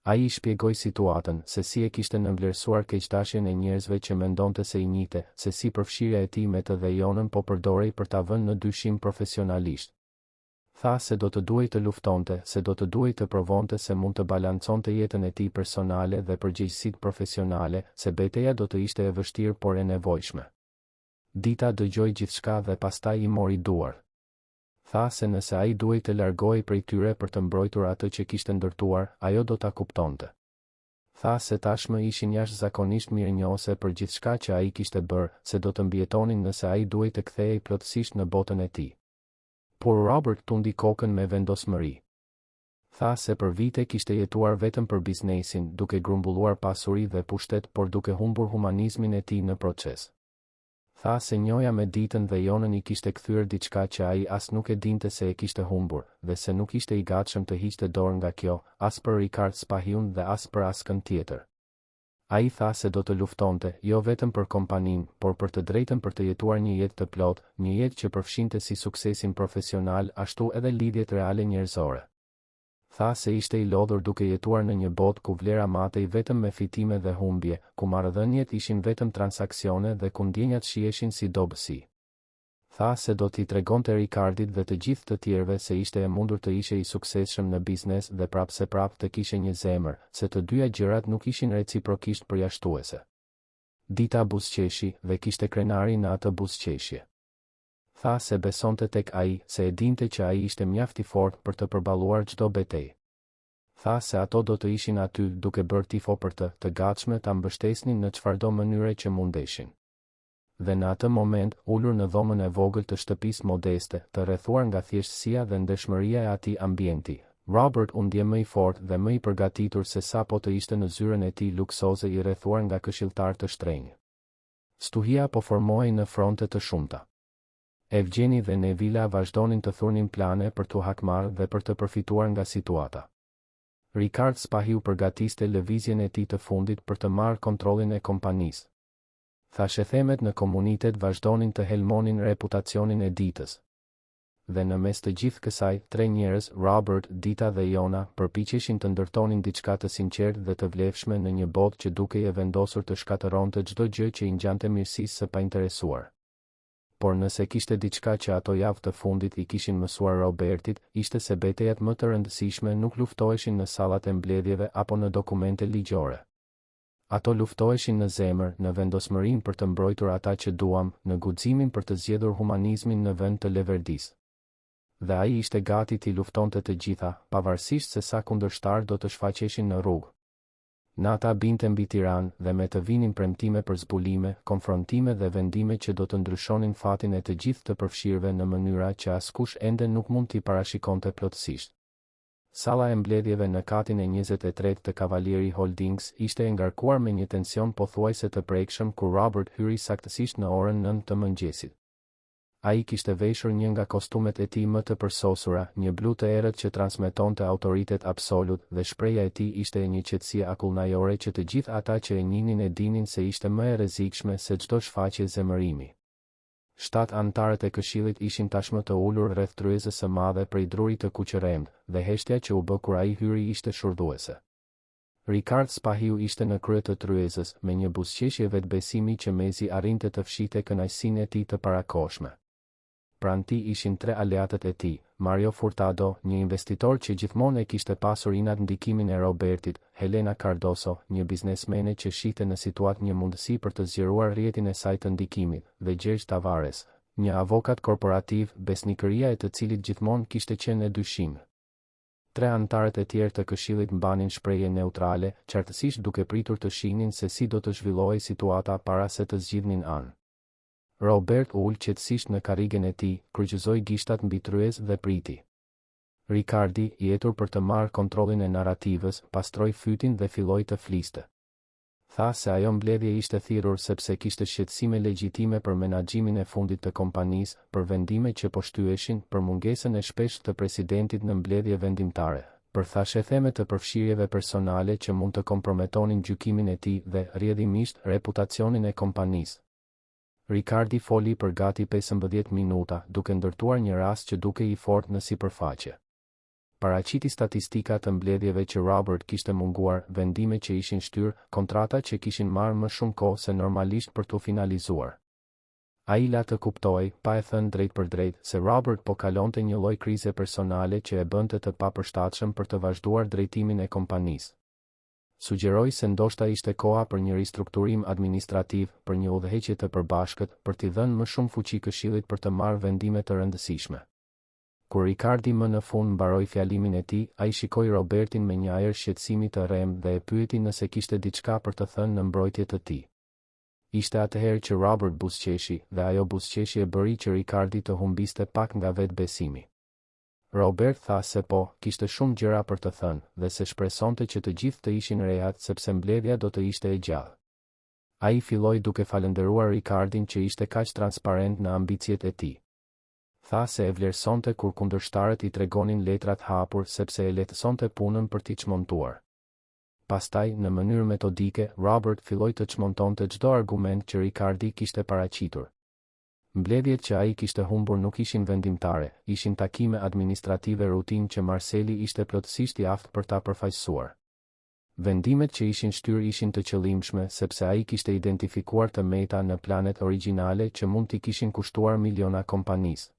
Ai i shpjegoi situatën, se si e kishte nënvlerësuar keqdashjen e njerëzve që mendonte se i njihte, se si përfshirja e tij me të dhe Jonën po përdorej për ta vënë në dyshim profesionalisht. Tha se do të duhej të luftonte, se do të duhej të provonte se mund të balanconte jetën e tij personale dhe përgjegjësitë profesionale, se beteja do të ishte e vështirë por e nevojshme. Dita dëgjoi gjithçka dhe pastaj i mori duart. Tha se nëse ai duhej të largohej prej tyre për të mbrojtur atë që kishte ndërtuar, ajo do ta kuptonte. Tha se tashmë ishin jashtëzakonisht mirënjohëse për gjithçka që ai kishte bërë, se do të mbijetonin nëse ai duhej të kthehej plotësisht në botën e tij. Por Robert tundi kokën me vendosmëri. Tha se për vite kishte jetuar vetëm për biznesin, duke grumbulluar pasuri dhe pushtet por duke humbur humanizmin e tij në proces. Tha se njohja me Ditën dhe Jonën i kishte kthyer diçka që ai as nuk e dinte se e kishte humbur, dhe se nuk ishte i gatshëm të hiqte dorë nga kjo, as për Rikard Spahiun dhe as për askënd tjetër. Ai tha se do të luftonte, jo vetëm për kompaninë, por për të drejtën për të jetuar një jetë të plotë, një jetë që përfshinte si suksesin profesional ashtu edhe lidhjet reale njerëzore. Tha se ishte i lodhur duke jetuar në një botë ku vlera matej vetëm me fitime dhe humbje, ku marrëdhëniet ishin vetëm transaksione dhe ku ndjenjat shiheshin si dobësi. Tha se do t'i tregonte Rikardit dhe të gjithë të tjerëve se ishte e mundur të ishe i suksesshëm në biznes dhe prapëseprapë të kishe një zemër, se të dyja gjërat nuk ishin reciprokisht përjashtuese. Dita buzëqeshi, dhe kishte krenari në atë buzëqeshje. Tha se besonte tek ai, se e dinte që ai ishte mjaft i fortë për të përballuar çdo betejë. Tha se ato do të ishin aty, duke bërë tifo për të, të gatshme ta mbështesnin në çfarëdo mënyre që mundeshin. Dhe në atë moment, ulur në dhomën e vogël të shtëpisë modeste, të rrethuar nga thjeshtësia dhe ndershmëria e atij ambienti, Robert u ndje më i fortë dhe më i përgatitur se sa po të ishte në zyrën e tij luksoze i rrethuar nga këshilltarë të shtrenjtë. Stuhia po formohej në fronte të shumta. Evgjeni dhe Nevila vazhdonin të thurnin plane për t'u hakmarrë dhe për të përfituar nga situata. Rikard Spahiu përgatiste lëvizjen e tij të fundit për të marrë kontrollin e kompanisë. Thashethemet në komunitet vazhdonin të helmonin reputacionin e Ditës. Dhe në mes të gjithë kësaj, tre njerëz, Robert, Dita dhe Jona, përpiqeshin të ndërtonin diçka të sinqertë dhe të vlefshme në një botë që dukej e vendosur të shkatërronte çdo gjë që i ngjante mirësisë së painteresuar. Por nëse kishte diçka që ato javë të fundit i kishin mësuar Robertit, ishte se betejat më të rëndësishme nuk luftoheshin në sallat e mbledhjeve apo në dokumente ligjore. Ato luftoheshin në zemër, në vendosmërinë për të mbrojtur ata që duam, në guximin për të zgjedhur humanizmin në vend të leverdisë. Dhe ai ishte gati t'i luftonte të gjitha, pavarësisht se sa kundërshtarë do të shfaqeshin në rrugë. Nata binte mbi Tiranë dhe me të vinin premtime për zbulime, konfrontime dhe vendime që do të ndryshonin fatin e të gjithë të përfshirëve në mënyra që askush ende nuk mund t'i parashikonte plotësisht. Salla e mbledhjeve në katin e 23 të Cavalieri Holdings ishte e ngarkuar me një tension pothuajse të prekshëm kur Robert hyri saktësisht në orën 9 të mëngjesit. Ai kishte veshur një nga kostumet e tij më të përsosura, një blu të errët që transmetonte autoritet absolut, dhe shprehja e tij ishte e një qetësie akullnajore që të gjithë ata që e njihnin e dinin se ishte më e rrezikshme se çdo shfaqje zemërimi. Shtatë anëtarët e këshillit ishin tashmë të ulur rreth tryezës së madhe prej druri të kuqërremtë, dhe heshtja që u bë kur ai hyri ishte shurdhuese. Rikard Spahiu ishte në krye të tryezës, me një buzëqeshje vetëbesimi që mezi arrinte të fshihte kënaqësinë e tij të parakohshme. Pranë tij ishin tre aleatët e tij, Mario Furtado, një investitor që gjithmonë e kishte pasur inat ndikimin e Robertit, Helena Cardoso, një biznesmene që shihte në situatë një mundësi për të zgjeruar rrjetin e saj të ndikimit, dhe Gjergj Tavares, një avokat korporativ, besnikëria e të cilit gjithmonë kishte qenë e dyshimtë. Tre anëtarët e tjerë të këshillit mbanin shprehje neutrale, qartësisht duke pritur të shihnin se si do të zhvillohej situata para se të zgjidhnin anë. Robert u ul qetësisht në karrigen e tij, kryqëzoi gishtat mbi tryezë dhe priti. Ricardi, i etur për të marrë kontrollin e narrativës, pastroi fytin dhe filloi të fliste. Tha se ajo mbledhje ishte thirrur sepse kishte shqetësime legjitime për menaxhimin e fundit të kompanisë, për vendime që po shtyheshin, për mungesën e shpeshtë të presidentit në mbledhje vendimtare, për thashetheme të përfshirjeve personale që mund të komprometonin gjykimin e tij dhe, rrjedhimisht, reputacionin e kompanisë. Ricardi foli për gati 15 minuta, duke ndërtuar një rast që dukej i fortë në sipërfaqe. Paraqiti statistika të mbledhjeve që Robert kishte munguar, vendime që ishin shtyrë, kontrata që kishin marrë më shumë kohë se normalisht për t'u finalizuar. Ai la të kuptohej, pa e thënë drejtpërdrejt, se Robert po kalonte një lloj krize personale që e bënte të papërshtatshëm për të vazhduar drejtimin e kompanisë. Sugjeroi se ndoshta ishte koha për një ristrukturim administrativ, për një udhëheqje të përbashkët, për t'i dhënë më shumë fuqi këshillit për të marrë vendime të rëndësishme. Kur Ricardi më në fund mbaroi fjalimin e tij, ai shikoi Robertin me një ajër shqetësimi të rremë dhe e pyeti nëse kishte diçka për të thënë në mbrojtje të tij. Ishte atëherë që Robert buzëqeshi, dhe ajo buzëqeshje bëri që Ricardi të humbiste pak nga vetëbesimi. Robert tha se po, kishte shumë gjëra për të thënë, dhe se shpresonte që të gjithë të ishin rehat sepse mbledhja do të ishte e gjatë. Ai filloi duke falënderuar Ricardin që ishte kaq transparent në ambiciet e tij. Tha se e vlerësonte kur kundërshtarët i tregonin letrat hapur sepse e lehtësonte punën për t'i çmontuar. Pastaj, në mënyrë metodike, Robert filloi të çmontonte çdo argument që Ricardi kishte paraqitur. Mbledhjet që ai kishte humbur nuk ishin vendimtare, ishin takime administrative rutinë që Marseli ishte plotësisht i aftë për ta përfaqësuar. Vendimet që ishin shtyrë ishin të qëllimshme sepse ai kishte identifikuar të meta në planet origjinale që mund t'i kishin kushtuar miliona kompanisë.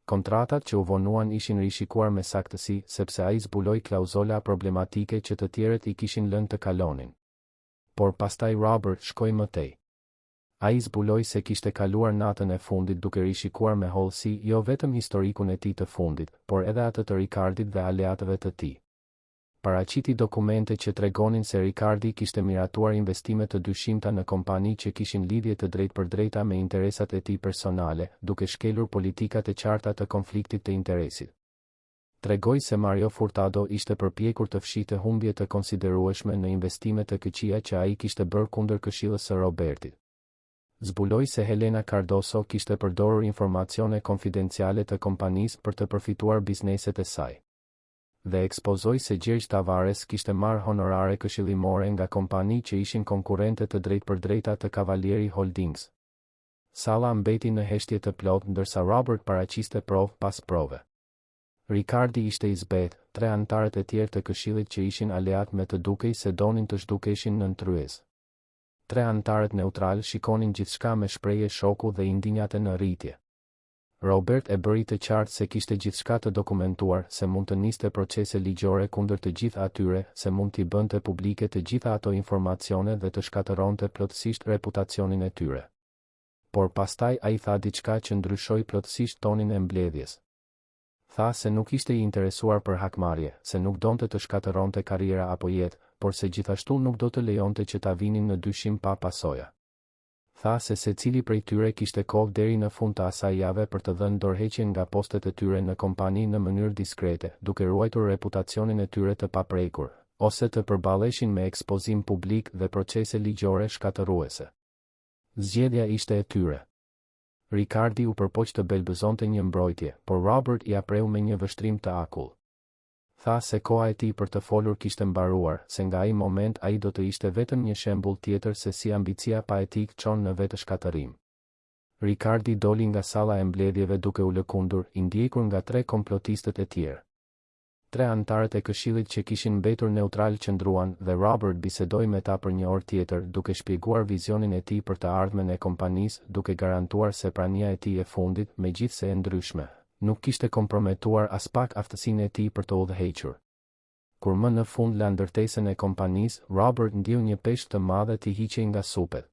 Kontratat që u vonuan ishin rishikuar me saktësi sepse ai zbuloi klauzola problematike që të tjerët i kishin lënë të kalonin. Por pastaj Robert shkoi më tej. Ai zbuloi se kishte kaluar natën e fundit duke rishikuar me hollësi jo vetëm historikun e tij të fundit, por edhe atë të Ricardit dhe aleatëve të tij. Paraqiti dokumente që tregonin se Ricardi kishte miratuar investime të dyshimta në kompani që kishin lidhje të drejtpërdrejta me interesat e tij personale, duke shkelur politikat e qarta të konfliktit të interesit. Tregoi se Mario Furtado ishte përpjekur të fshihte humbje të konsiderueshme në investime të këqija që ai kishte bërë kundër këshillës së Robertit. Zbuloi se Helena Cardoso kishte përdorur informacione konfidenciale të kompanisë për të përfituar bizneset e saj. Dhe ekspozoi se Gjergj Tavares kishte marrë honorare këshillimore nga kompani që ishin konkurrente të drejtpërdrejta të Cavalieri Holdings. Salla mbeti në heshtje të plotë ndërsa Robert paraqiste provë pas prove. Ricardi ishte i zbehtë, tre anëtarët e tjerë të këshillit që ishin aleatë me të dukej se donin të zhdukeshin nën tryezë. Tre anëtarët neutralë shikonin gjithçka me shprehje shoku dhe indinjate në rritje. Robert e bëri të qartë se kishte gjithçka të dokumentuar, se mund të niste procese ligjore kundër të gjithë atyre, se mund t'i bënte publike të gjitha ato informacione dhe të shkatërronte plotësisht reputacionin e tyre. Por pastaj ai tha diçka që ndryshoi plotësisht tonin e mbledhjes. Tha se nuk ishte i interesuar për hakmarrje, se nuk donte të shkatërronte karriera apo jetë, por se gjithashtu nuk do të lejonte që ta vinin në dyshim pa pasoja. Tha se secili prej tyre kishte kohë deri në fund të asaj jave për të dhënë dorëheqjen nga postet e tyre në kompani në mënyrë diskrete, duke ruajtur reputacionin e tyre të paprekur, ose të përballeshin me ekspozim publik dhe procese ligjore shkatërruese. Zgjedhja ishte e tyre. Ricardi u përpoq të belbëzonte një mbrojtje, por Robert ia preu me një vështrim të akullt. Tha se koha e tij për të folur kishte mbaruar, se nga ai moment ai do të ishte vetëm një shembull tjetër se si ambicia pa etikë çon në vetëshkatërrim. Ricardi doli nga salla e mbledhjeve duke u lëkundur, i ndjekur nga tre komplotistët e tjerë. Tre anëtarët e këshillit që kishin mbetur neutralë qëndruan dhe Robert bisedoi me ta për një orë tjetër, duke shpjeguar vizionin e tij për të ardhmen e kompanisë, duke garantuar se prania e tij e fundit, megjithëse e ndryshme, nuk kishte komprometuar aspak aftësinë e tij për të udhëhequr. Kur më në fund la ndërtesën e kompanisë, Robert ndjeu një peshë të madhe t'i hiqej nga supet.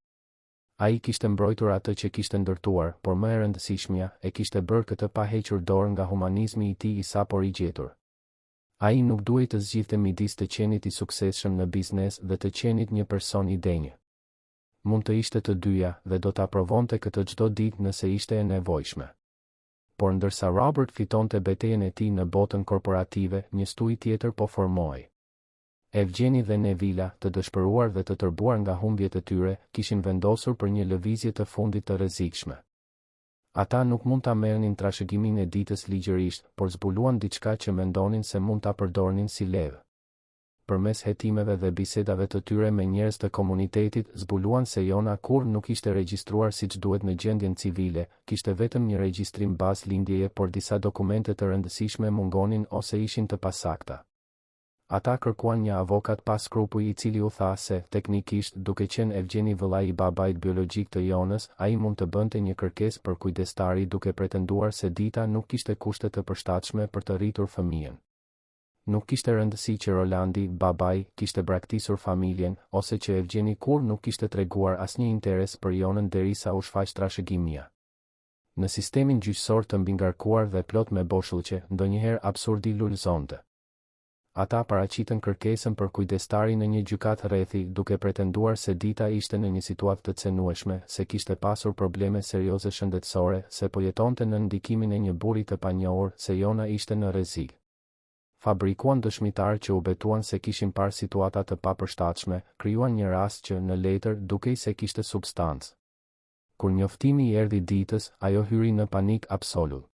Ai kishte mbrojtur atë që kishte ndërtuar, por më e rëndësishmja, e kishte bërë këtë pa hequr dorë nga humanizmi i tij i sapo rigjetur. Ai nuk duhej të zgjidhte midis të qenit i suksesshëm në biznes dhe të qenit një person i denjë. Mund të ishte të dyja, dhe do ta provonte këtë çdo ditë nëse ishte e nevojshme. Por ndërsa Robert fitonte betejën e tij në botën korporative, një stuhi tjetër po formohej. Evgjeni dhe Nevila, të dëshpëruar dhe të tërbuar nga humbjet e tyre, kishin vendosur për një lëvizje të fundit të rrezikshme. Ata nuk mund ta merrnin trashëgiminë e Ditës ligjërisht, por zbuluan diçka që mendonin se mund ta përdornin si levë. Përmes hetimeve dhe bisedave të tyre me njerëz të komunitetit, zbuluan se Jona kurrë nuk ishte regjistruar siç duhet në gjendjen civile, kishte vetëm një regjistrim bazë lindjeje por disa dokumente të rëndësishme mungonin ose ishin të pasakta. Ata kërkuan një avokat pa skrupuj i cili u tha se, teknikisht, duke qenë Evgjeni vëllai i babait biologjik të Jonës, ai mund të bënte një kërkesë për kujdestari duke pretenduar se Dita nuk kishte kushte të përshtatshme për të rritur fëmijën. Nuk kishte rëndësi që Rolandi, babai, kishte braktisur familjen, ose që Evgjeni kurrë nuk kishte treguar asnjë interes për Jonën derisa u shfaq trashëgimia. Në sistemin gjyqësor të mbingarkuar dhe plot me boshllëqe, ndonjëherë absurdi lulëzonte. Ata paraqitën kërkesën për kujdestari në një gjykatë rrethi, duke pretenduar se Dita ishte në një situatë të cenueshme, se kishte pasur probleme serioze shëndetësore, se po jetonte nën ndikimin e një burri të panjohur, se Jona ishte në rrezik. Fabrikuan dëshmitarë që u betuan se kishin parë situata të papërshtatshme, krijuan një rast që, në letër, dukej se kishte substancë. Kur njoftimi i erdhi Ditës, ajo hyri në panik absolut.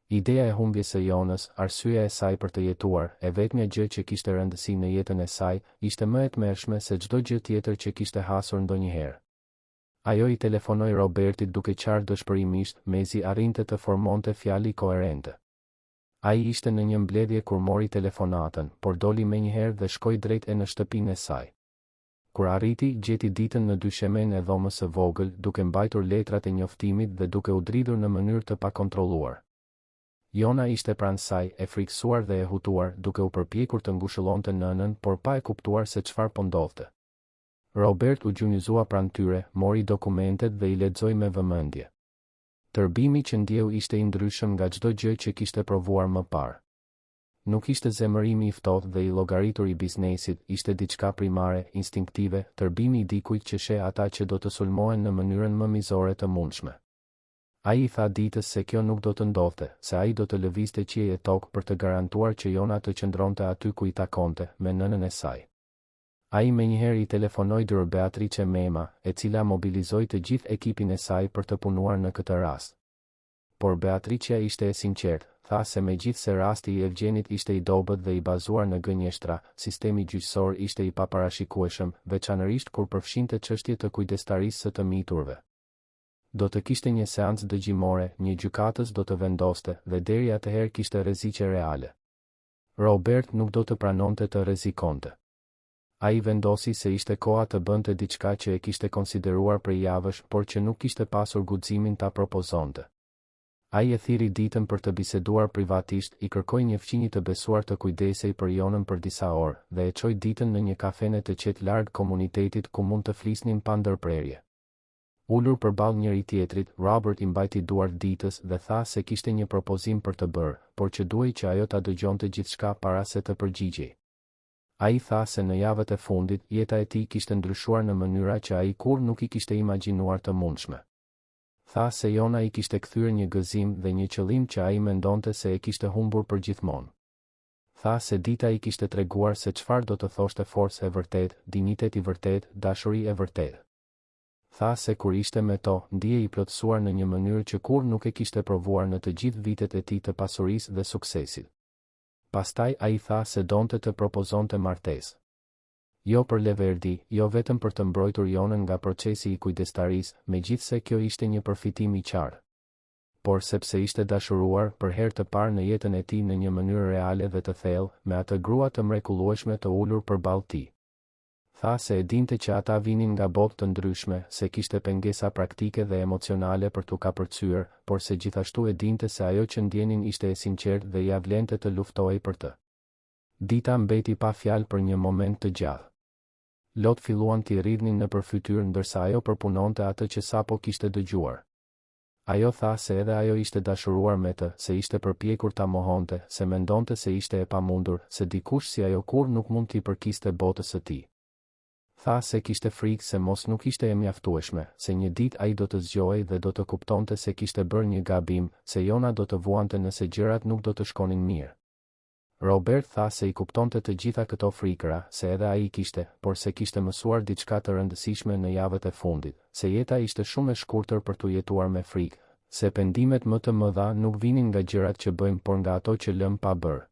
Ideja e humbjes së Jonës, arsyeja e saj për të jetuar, e vetmja gjë që kishte rëndësi në jetën e saj, ishte më e tmerrshme se çdo gjë tjetër që kishte hasur ndonjëherë. Ajo i telefonoi Robertit duke qarë dëshpërimisht, mezi arrinte të formonte fjali koherente. Ai ishte në një mbledhje kur mori telefonatën, por doli menjëherë dhe shkoi drejt e në shtëpinë e saj. Kur arriti, gjeti Ditën në dyshemenë e dhomës së vogël, duke mbajtur letrat e njoftimit dhe duke u dridhur në mënyrë të pakontrolluar. Jona ishte pranë saj, e frikësuar dhe e hutuar, duke u përpjekur të ngushëllonte nënën, por pa e kuptuar se çfarë po ndodhte. Robert u gjunjëzua pranë tyre, mori dokumentet dhe i lexoi me vëmendje. Tërbimi që ndjeu ishte i ndryshëm nga çdo gjë që kishte provuar më parë. Nuk ishte zemërimi i ftohtë dhe i llogaritur i biznesit, ishte diçka primare, instinktive, tërbimi i dikujt që sheh ata që do të sulmohen në mënyrën më mizore të mundshme. Ai i tha Ditës se kjo nuk do të ndodhte, se ai do të lëvizte qiej e tokë për të garantuar që Jona të qëndronte aty ku i takonte, me nënën e saj. Ai menjëherë i telefonoi Dr. Beatrice Mema, e cila mobilizoi të gjithë ekipin e saj për të punuar në këtë rast. Por Beatriçja ishte e sinqertë, tha se megjithëse rasti i Evgjenit ishte i dobët dhe i bazuar në gënjeshtra, sistemi gjyqësor ishte i paparashikueshëm, veçanërisht kur përfshinte çështje të kujdestarisë së të miturve. Do të kishte një seancë dëgjimore, një gjykatës do të vendoste, dhe deri atëherë kishte rreziqe reale. Robert nuk do të pranonte të rrezikonte. Ai vendosi se ishte koha të bënte diçka që e kishte konsideruar prej javësh, por që nuk kishte pasur guximin ta propozonte. Ai e thirri Ditën për të biseduar privatisht, i kërkoi një fqinji të besuar të kujdesej për Jonën për disa orë, dhe e çoi Ditën në një kafene të qetë larg komunitetit ku mund të flisnin pa ndërprerje. Ulur përballë njëri-tjetrit, Robert i mbajti duart Ditës dhe tha se kishte një propozim për të bërë, por që duhej që ajo ta dëgjonte gjithçka para se të përgjigjej. Ai tha se në javët e fundit, jeta e tij kishte ndryshuar në mënyra që ai kurrë nuk i kishte imagjinuar të mundshme. Tha se Jona i kishte kthyer një gëzim dhe një qëllim që ai mendonte se e kishte humbur përgjithmonë. Tha se Dita i kishte treguar se çfarë do të thoshte forcë e vërtetë, dinjitet i vërtetë, dashuri e vërtetë. Tha se kur ishte me to, ndihej i plotësuar në një mënyrë që kurrë nuk e kishte provuar në të gjithë vitet e tij të pasurisë dhe suksesit. Pastaj ai tha se donte të propozonte martesë. Jo për leverdi, jo vetëm për të mbrojtur Jonën nga procesi i kujdestarisë, megjithëse kjo ishte një përfitim i qartë. Por sepse ishte dashuruar, për herë të parë në jetën e tij në një mënyrë reale dhe të thellë, me atë grua të mrekullueshme të ulur përballë tij. Tha se e dinte që ata vinin nga botë të ndryshme, se kishte pengesa praktike dhe emocionale për t'u kapërcyer, por se gjithashtu e dinte se ajo që ndjenin ishte e sinqertë dhe ia vlente të luftohej për të. Dita mbeti pa fjalë për një moment të gjatë. Lot filluan t'i rridhnin nëpër fytyrë ndërsa ajo përpunonte atë që sapo kishte dëgjuar. Ajo tha se edhe ajo ishte dashuruar me të, se ishte përpjekur ta mohonte, se mendonte se ishte e pamundur, se dikush si ajo kurrë nuk mund t'i përkiste botës së tij. Tha se kishte frikë se mos nuk ishte e mjaftueshme, se një ditë ai do të zgjohej dhe do të kuptonte se kishte bërë një gabim, se Jona do të vuante nëse gjërat nuk do të shkonin mirë. Robert tha se i kuptonte të gjitha këto frikëra, se edhe ai i kishte, por se kishte mësuar diçka të rëndësishme në javët e fundit, se jeta ishte shumë e shkurtër për t'u jetuar me frikë, se pendimet më të mëdha nuk vinin nga gjërat që bëjmë por nga ato që lëmë pa bërë.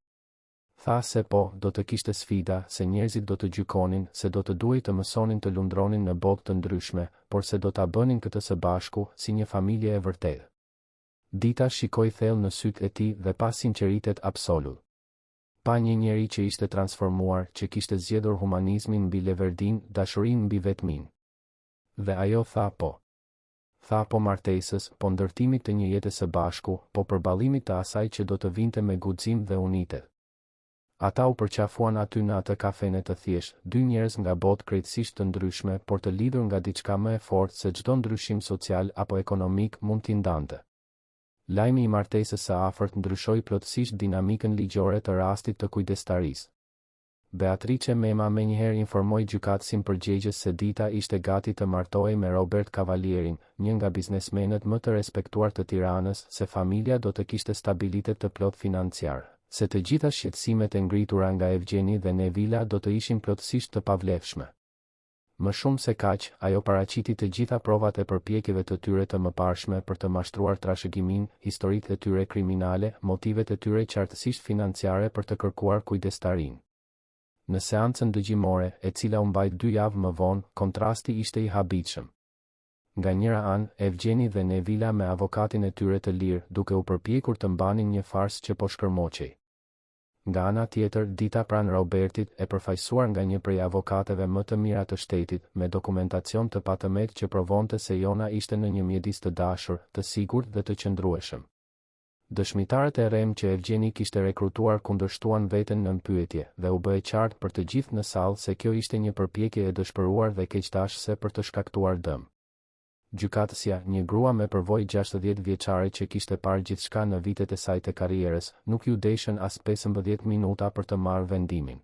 Tha se po, do të kishte sfida, se njerëzit do të gjykonin, se do të duhej të mësonin të lundronin në botë të ndryshme, por se do ta bënin këtë së bashku, si një familje e vërtetë. Dita shikoi thellë në sytë e tij dhe pa sinqeritet absolut. Pa një njeri që ishte transformuar, që kishte zgjedhur humanizmin mbi leverdinë, dashurinë mbi vetminë. Dhe ajo tha po. Tha po martesës, po ndërtimit të një jete së bashku, po përballimit të asaj që do të vinte me guxim dhe unitet. Ata u përqafuan aty në atë kafene të thjeshtë, dy njerëz nga botë krejtësisht të ndryshme, por të lidhur nga diçka më e fortë se çdo ndryshim social apo ekonomik mund t'i ndante. Lajmi i martesës së afërt ndryshoi plotësisht dinamikën ligjore të rastit të kujdestarisë. Beatrice Mema menjëherë informoi gjykatësin përgjegjës se Dita ishte gati të martohej me Robert Kavalierin, një nga biznesmenët më të respektuar të Tiranës, se familja do të kishte stabilitet të plotë financiar. Se të gjitha shqetësimet e ngritura nga Evgjeni dhe Nevila do të ishin plotësisht të pavlefshme. Më shumë se kaq, ajo paraqiti të gjitha provat e përpjekjeve të tyre të mëparshme për të mashtruar trashëgiminë, historitë e tyre kriminale, motivet e tyre qartësisht financiare për të kërkuar kujdestarinë. Në seancën dëgjimore, e cila u mbajt dy javë më vonë, kontrasti ishte i habitshëm. Nga njëra anë, Evgjeni dhe Nevila me avokatin e tyre të lirë, duke u përpjekur të mbanin një farsë që po shkërmoqej. Nga ana tjetër, Dita pranë Robertit, e përfaqësuar nga një prej avokateve më të mira të shtetit, me dokumentacion të patëmetë që provonte se Jona ishte në një mjedis të dashur, të sigurt dhe të qëndrueshëm. Dëshmitarët e rremë që Evgjeni kishte rekrutuar kundërshtuan veten nën pyetje, dhe u bë e qartë për të gjithë në sallë se kjo ishte një përpjekje e dëshpëruar dhe keqdashëse për të shkaktuar dëm. Gjykatësja, një grua me përvojë 60 vjeçare që kishte parë gjithçka në vitet e saj të karrierës, nuk iu deshën as 15 minuta për të marrë vendimin.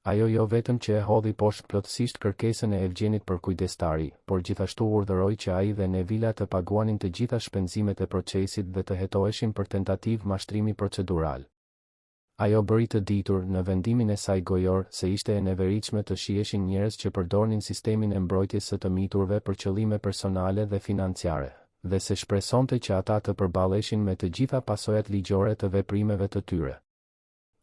Ajo jo vetëm që e hodhi poshtë plotësisht kërkesën e Evgjenit për kujdestari, por gjithashtu urdhëroi që ai dhe Nevila të paguanin të gjitha shpenzimet e procesit dhe të hetoheshin për tentativë mashtrimi procedural. Ajo bëri të ditur, në vendimin e saj gojor, se ishte e neveritshme të shiheshin njerëz që përdornin sistemin e mbrojtjes së të miturve për qëllime personale dhe financiare, dhe se shpresonte që ata të përballeshin me të gjitha pasojat ligjore të veprimeve të tyre.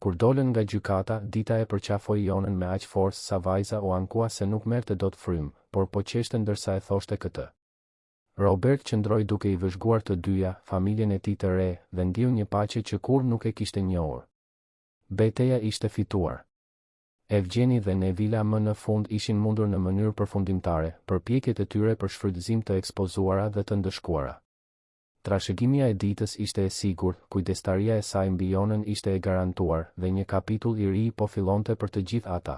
Kur dolën nga gjykata, Dita e përqafoi Jonën me aq forcë sa vajza u ankua se nuk merrte dot frymë, por po qeshte ndërsa e thoshte këtë. Robert qëndroi duke i vëzhguar të dyja, familjen e tij të re, dhe ndjeu një paqe që kurrë nuk e kishte njohur. Beteja ishte fituar. Evgjeni dhe Nevila më në fund ishin mundur në mënyrë përfundimtare, përpjekjet e tyre për shfrytëzim të ekspozuara dhe të ndëshkuara. Trashëgimia e Ditës ishte e sigurt, kujdestaria e saj mbi Jonën ishte e garantuar, dhe një kapitull i ri po fillonte për të gjithë ata.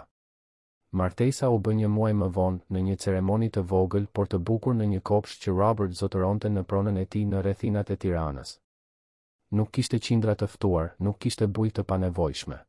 Martesa u bë një muaj më vonë, në një ceremoni të vogël por të bukur në një kopsht që Robert zotëronte në pronën e tij në rrethinat e Tiranës. Nuk kishte qindra të ftuar, nuk kishte bujë të panevojshme.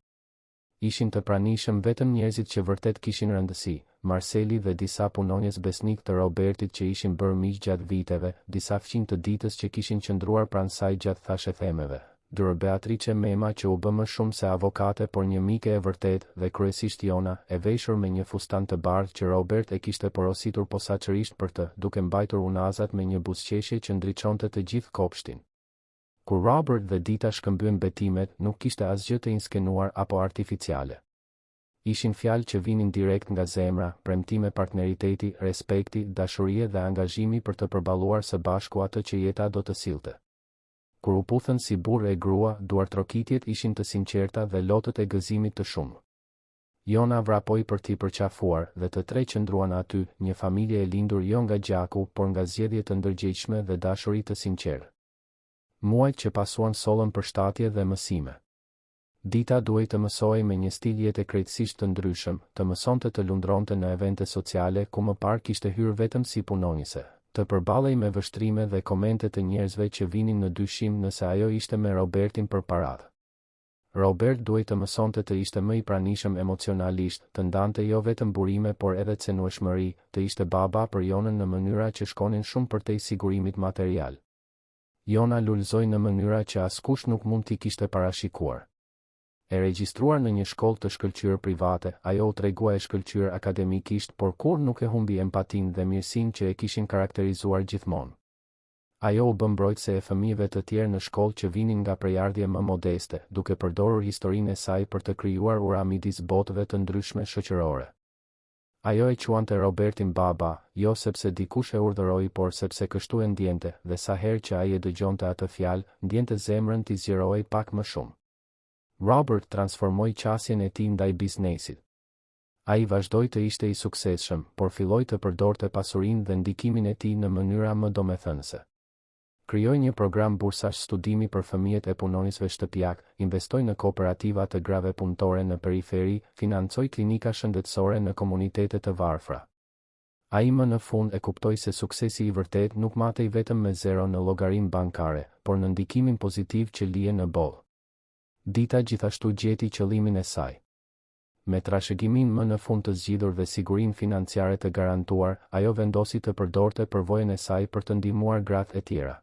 Ishin të pranishëm vetëm njerëzit që vërtet kishin rëndësi, Marseli dhe disa punonjës besnikë të Robertit që ishin bërë miq gjatë viteve, disa fqinj të Ditës që kishin qëndruar pranë saj gjatë thashethemeve, Dr. Beatrice Mema që u bë më shumë se avokate por një mike e vërtetë, dhe kryesisht Jona, e veshur me një fustan të bardhë që Robert e kishte porositur posaçërisht për të, duke mbajtur unazat me një buzëqeshje që ndriçonte të gjithë kopshtin. Kur Robert dhe Dita shkëmbyen betimet, nuk kishte asgjë të inskenuar apo artificiale. Ishin fjalë që vinin direkt nga zemra, premtime partneriteti, respekti, dashurie dhe angazhimi për të përballuar së bashku atë që jeta do të sillte. Kur u puthën si burrë e grua, duartrokitjet ishin të sinqerta dhe lotët e gëzimit të shumtë. Jona vrapoi për t'i përqafuar, dhe të tre qëndruan aty, një familje e lindur jo nga gjaku, por nga zgjedhje të ndërgjegjshme dhe dashuri të sinqertë. Muajt që pasuan sollën përshtatje dhe mësime. Dita duhej të mësohej me një stil jete krejtësisht të ndryshëm, të mësonte të lundronte në evente sociale ku më parë kishte hyrë vetëm si punonjëse, të përballej me vështrime dhe komente të njerëzve që vinin në dyshim nëse ajo ishte me Robertin për paratë. Robert duhej të mësonte të ishte më i pranishëm emocionalisht, të ndante jo vetëm burime por edhe cenueshmëri, të ishte baba për Jonën në mënyra që shkonin shumë përtej sigurimit material. Jona lulëzoi në mënyra që askush nuk mund t'i kishte parashikuar. E regjistruar në një shkollë të shkëlqyer private, ajo u tregua e shkëlqyer akademikisht por kurrë nuk e humbi empatinë dhe mirësinë që e kishin karakterizuar gjithmonë. Ajo u bë mbrojtëse e fëmijëve të tjerë në shkollë që vinin nga prejardhje më modeste, duke përdorur historinë e saj për të krijuar ura midis botëve të ndryshme shoqërore. Ajo e quante Robertin baba, jo sepse dikush e urdhëroi por sepse kështu e ndjente, dhe sa herë që ai e dëgjonte atë fjalë, ndjente zemrën t'i zgjerohej pak më shumë. Robert transformoi qasjen e tij ndaj biznesit. Ai vazhdoi të ishte i suksesshëm, por filloi të përdorte pasurinë dhe ndikimin e tij në mënyra më domethënëse. Krijoi një program bursash studimi për fëmijët e punonjësve shtëpiakë, investoi në kooperativa të grave punëtore në periferi, financoi klinika shëndetësore në komunitete të varfra. Ai më në fund e kuptoi se suksesi i vërtetë nuk matej vetëm me zero në llogarinë bankare, por në ndikimin pozitiv që lije në botë. Dita gjithashtu gjeti qëllimin e saj. Me trashëgiminë më në fund të zgjidhur dhe sigurinë financiare të garantuar, ajo vendosi të përdorte përvojën e saj për të ndihmuar gratë e tjera.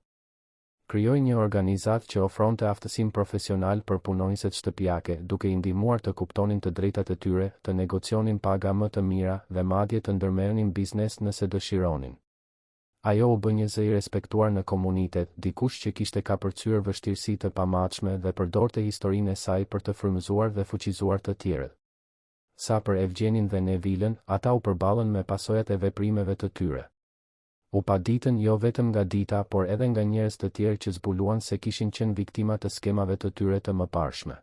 Krijoi një organizatë që ofronte aftësim profesional për punonjëset shtëpiake, duke i ndihmuar të kuptonin të drejtat e tyre, të negocionin paga më të mira dhe madje të ndërmerrnin biznes nëse dëshironin. Ajo u bë një zë i respektuar në komunitet, dikush që kishte kapërcyer vështirësi të pamatshme dhe përdorte historinë e saj për të frymëzuar dhe fuqizuar të tjerët. Sa për Evgjenin dhe Nevilën, ata u përballën me pasojat e veprimeve të tyre. U paditën jo vetëm nga Dita por edhe nga njerëz të tjerë që zbuluan se kishin qenë viktima të skemave të tyre të mëparshme.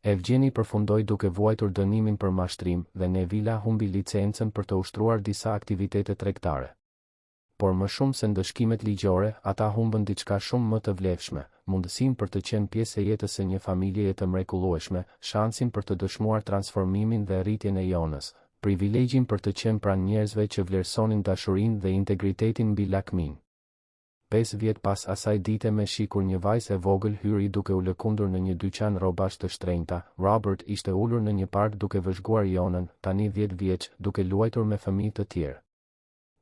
Evgjeni përfundoi duke vuajtur dënimin për mashtrim dhe Nevila humbi licencën për të ushtruar disa aktivitete tregtare. Por më shumë se ndëshkimet ligjore, ata humbën diçka shumë më të vlefshme, mundësinë për të qenë pjesë e jetës së një familjeje të mrekullueshme, shansin për të dëshmuar transformimin dhe rritjen e Jonës, privilegjin për të qenë pranë njerëzve që vlerësonin dashurinë dhe integritetin mbi lakminë. Pesë vjet pas asaj dite me shi kur një vajzë e vogël hyri duke u lëkundur në një dyqan rrobash të shtrenjta, Robert ishte ulur në një park duke vëzhguar Jonën, tani dhjetë vjeç, duke luajtur me fëmijë të tjerë.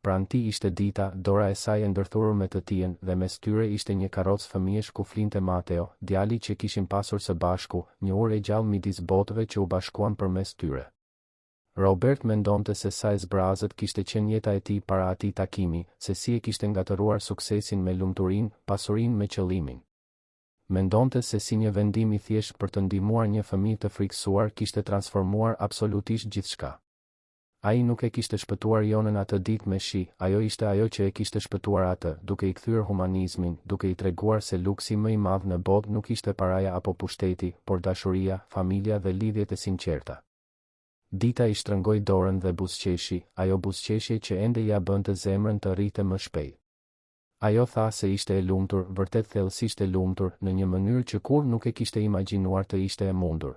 Pranë tij ishte Dita, dora e saj e ndërthurur me të tijën, dhe mes tyre ishte një karrocë fëmijësh ku flinte Mateo, djali që kishin pasur së bashku, një urë e gjallë midis botëve që u bashkuan përmes tyre. Robert mendonte se sa e zbrazët kishte qenë jeta e tij para atij takimi, se si e kishte ngatërruar suksesin me lumturinë, pasurinë me qëllimin. Mendonte se si një vendim i thjeshtë për të ndihmuar një fëmijë të frikësuar kishte transformuar absolutisht gjithçka. Ai nuk e kishte shpëtuar Jonën atë ditë me shi, ajo ishte ajo që e kishte shpëtuar atë, duke i kthyer humanizmin, duke i treguar se luksi më i madh në botë nuk ishte paraja apo pushteti, por dashuria, familja dhe lidhjet e sinqerta. Dita i shtrëngoi dorën dhe buzëqeshi, ajo buzëqeshje që ende ia bënte zemrën të rrihte më shpejt. Ajo tha se ishte e lumtur, vërtet thellësisht e lumtur, në një mënyrë që kurrë nuk e kishte imagjinuar të ishte e mundur.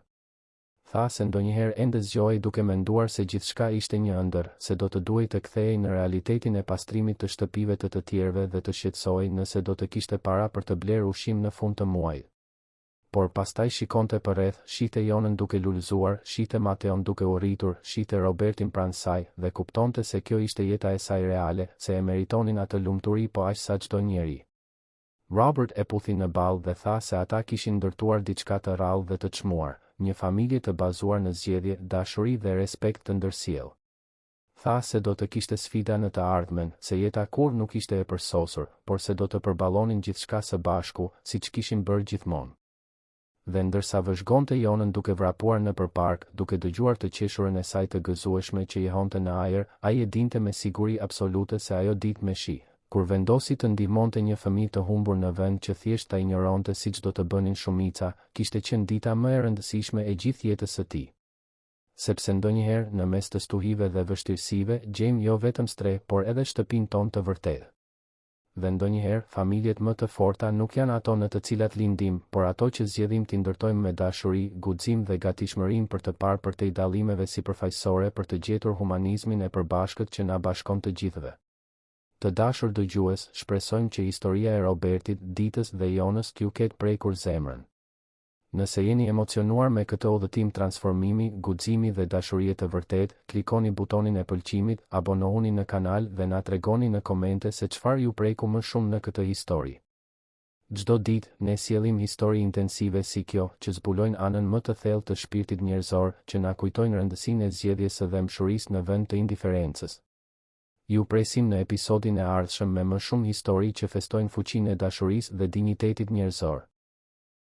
Tha se ndonjëherë ende zgjohej duke menduar se gjithçka ishte një ëndërr, se do të duhej të kthehej në realitetin e pastrimit të shtëpive të të tjerëve dhe të shqetësohej nëse do të kishte para për të blerë ushqim në fund të muajit. Por pastaj shikonte përreth, shihte Jonën duke lulëzuar, shihte Mateon duke u rritur, shihte Robertin pranë saj, dhe kuptonte se kjo ishte jeta e saj reale, se e meritonin atë lumturi po aq sa çdo njeri. Robert e puthi në ballë dhe tha se ata kishin ndërtuar diçka të rrallë dhe të çmuar, një familje të bazuar në zgjedhje, dashuri dhe respekt të ndërsjellë. Tha se do të kishte sfida në të ardhmen, se jeta kurrë nuk ishte e përsosur, por se do të përballonin gjithçka së bashku, siç kishin bërë gjithmonë. Dhe ndërsa vëzhgonte Jonën duke vrapuar nëpër park, duke dëgjuar të qeshurën e saj të gëzueshme që jehonte në ajër, ai e dinte me siguri absolute se ajo ditë me shi, kur vendosi të ndihmonte një fëmijë të humbur në vend që thjesht ta injoronte siç do të bënin shumica, kishte qenë dita më e rëndësishme e gjithë jetës së tij. Sepse ndonjëherë, në mes të stuhive dhe vështirësive, gjejmë jo vetëm strehë, por edhe shtëpinë tonë të vërtetë. Dhe ndonjëherë, familjet më të forta nuk janë ato në të cilat lindim, por ato që zgjedhim t'i ndërtojmë me dashuri, guxim dhe gatishmërinë për të parë përtej dallimeve sipërfaqësore për të gjetur humanizmin e përbashkët që na bashkon të gjithëve. Të dashur dëgjues, shpresojmë që historia e Robertit, Ditës dhe Jonës t'ju ketë prekur zemrën. Nëse jeni emocionuar me këtë udhëtim transformimi, guximi dhe dashurie të vërtetë, klikoni butonin e pëlqimit, abonohuni në kanal dhe na tregoni në komente se çfarë ju preku më shumë në këtë histori. Çdo ditë, ne sjellim histori intensive si kjo, që zbulojnë anën më të thellë të shpirtit njerëzor, që na kujtojnë rëndësinë e zgjedhjes së dhembshurisë në vend të indiferencës. Ju presim në episodin e ardhshëm me më shumë histori që festojnë fuqinë e dashurisë dhe dinjitetit njerëzor.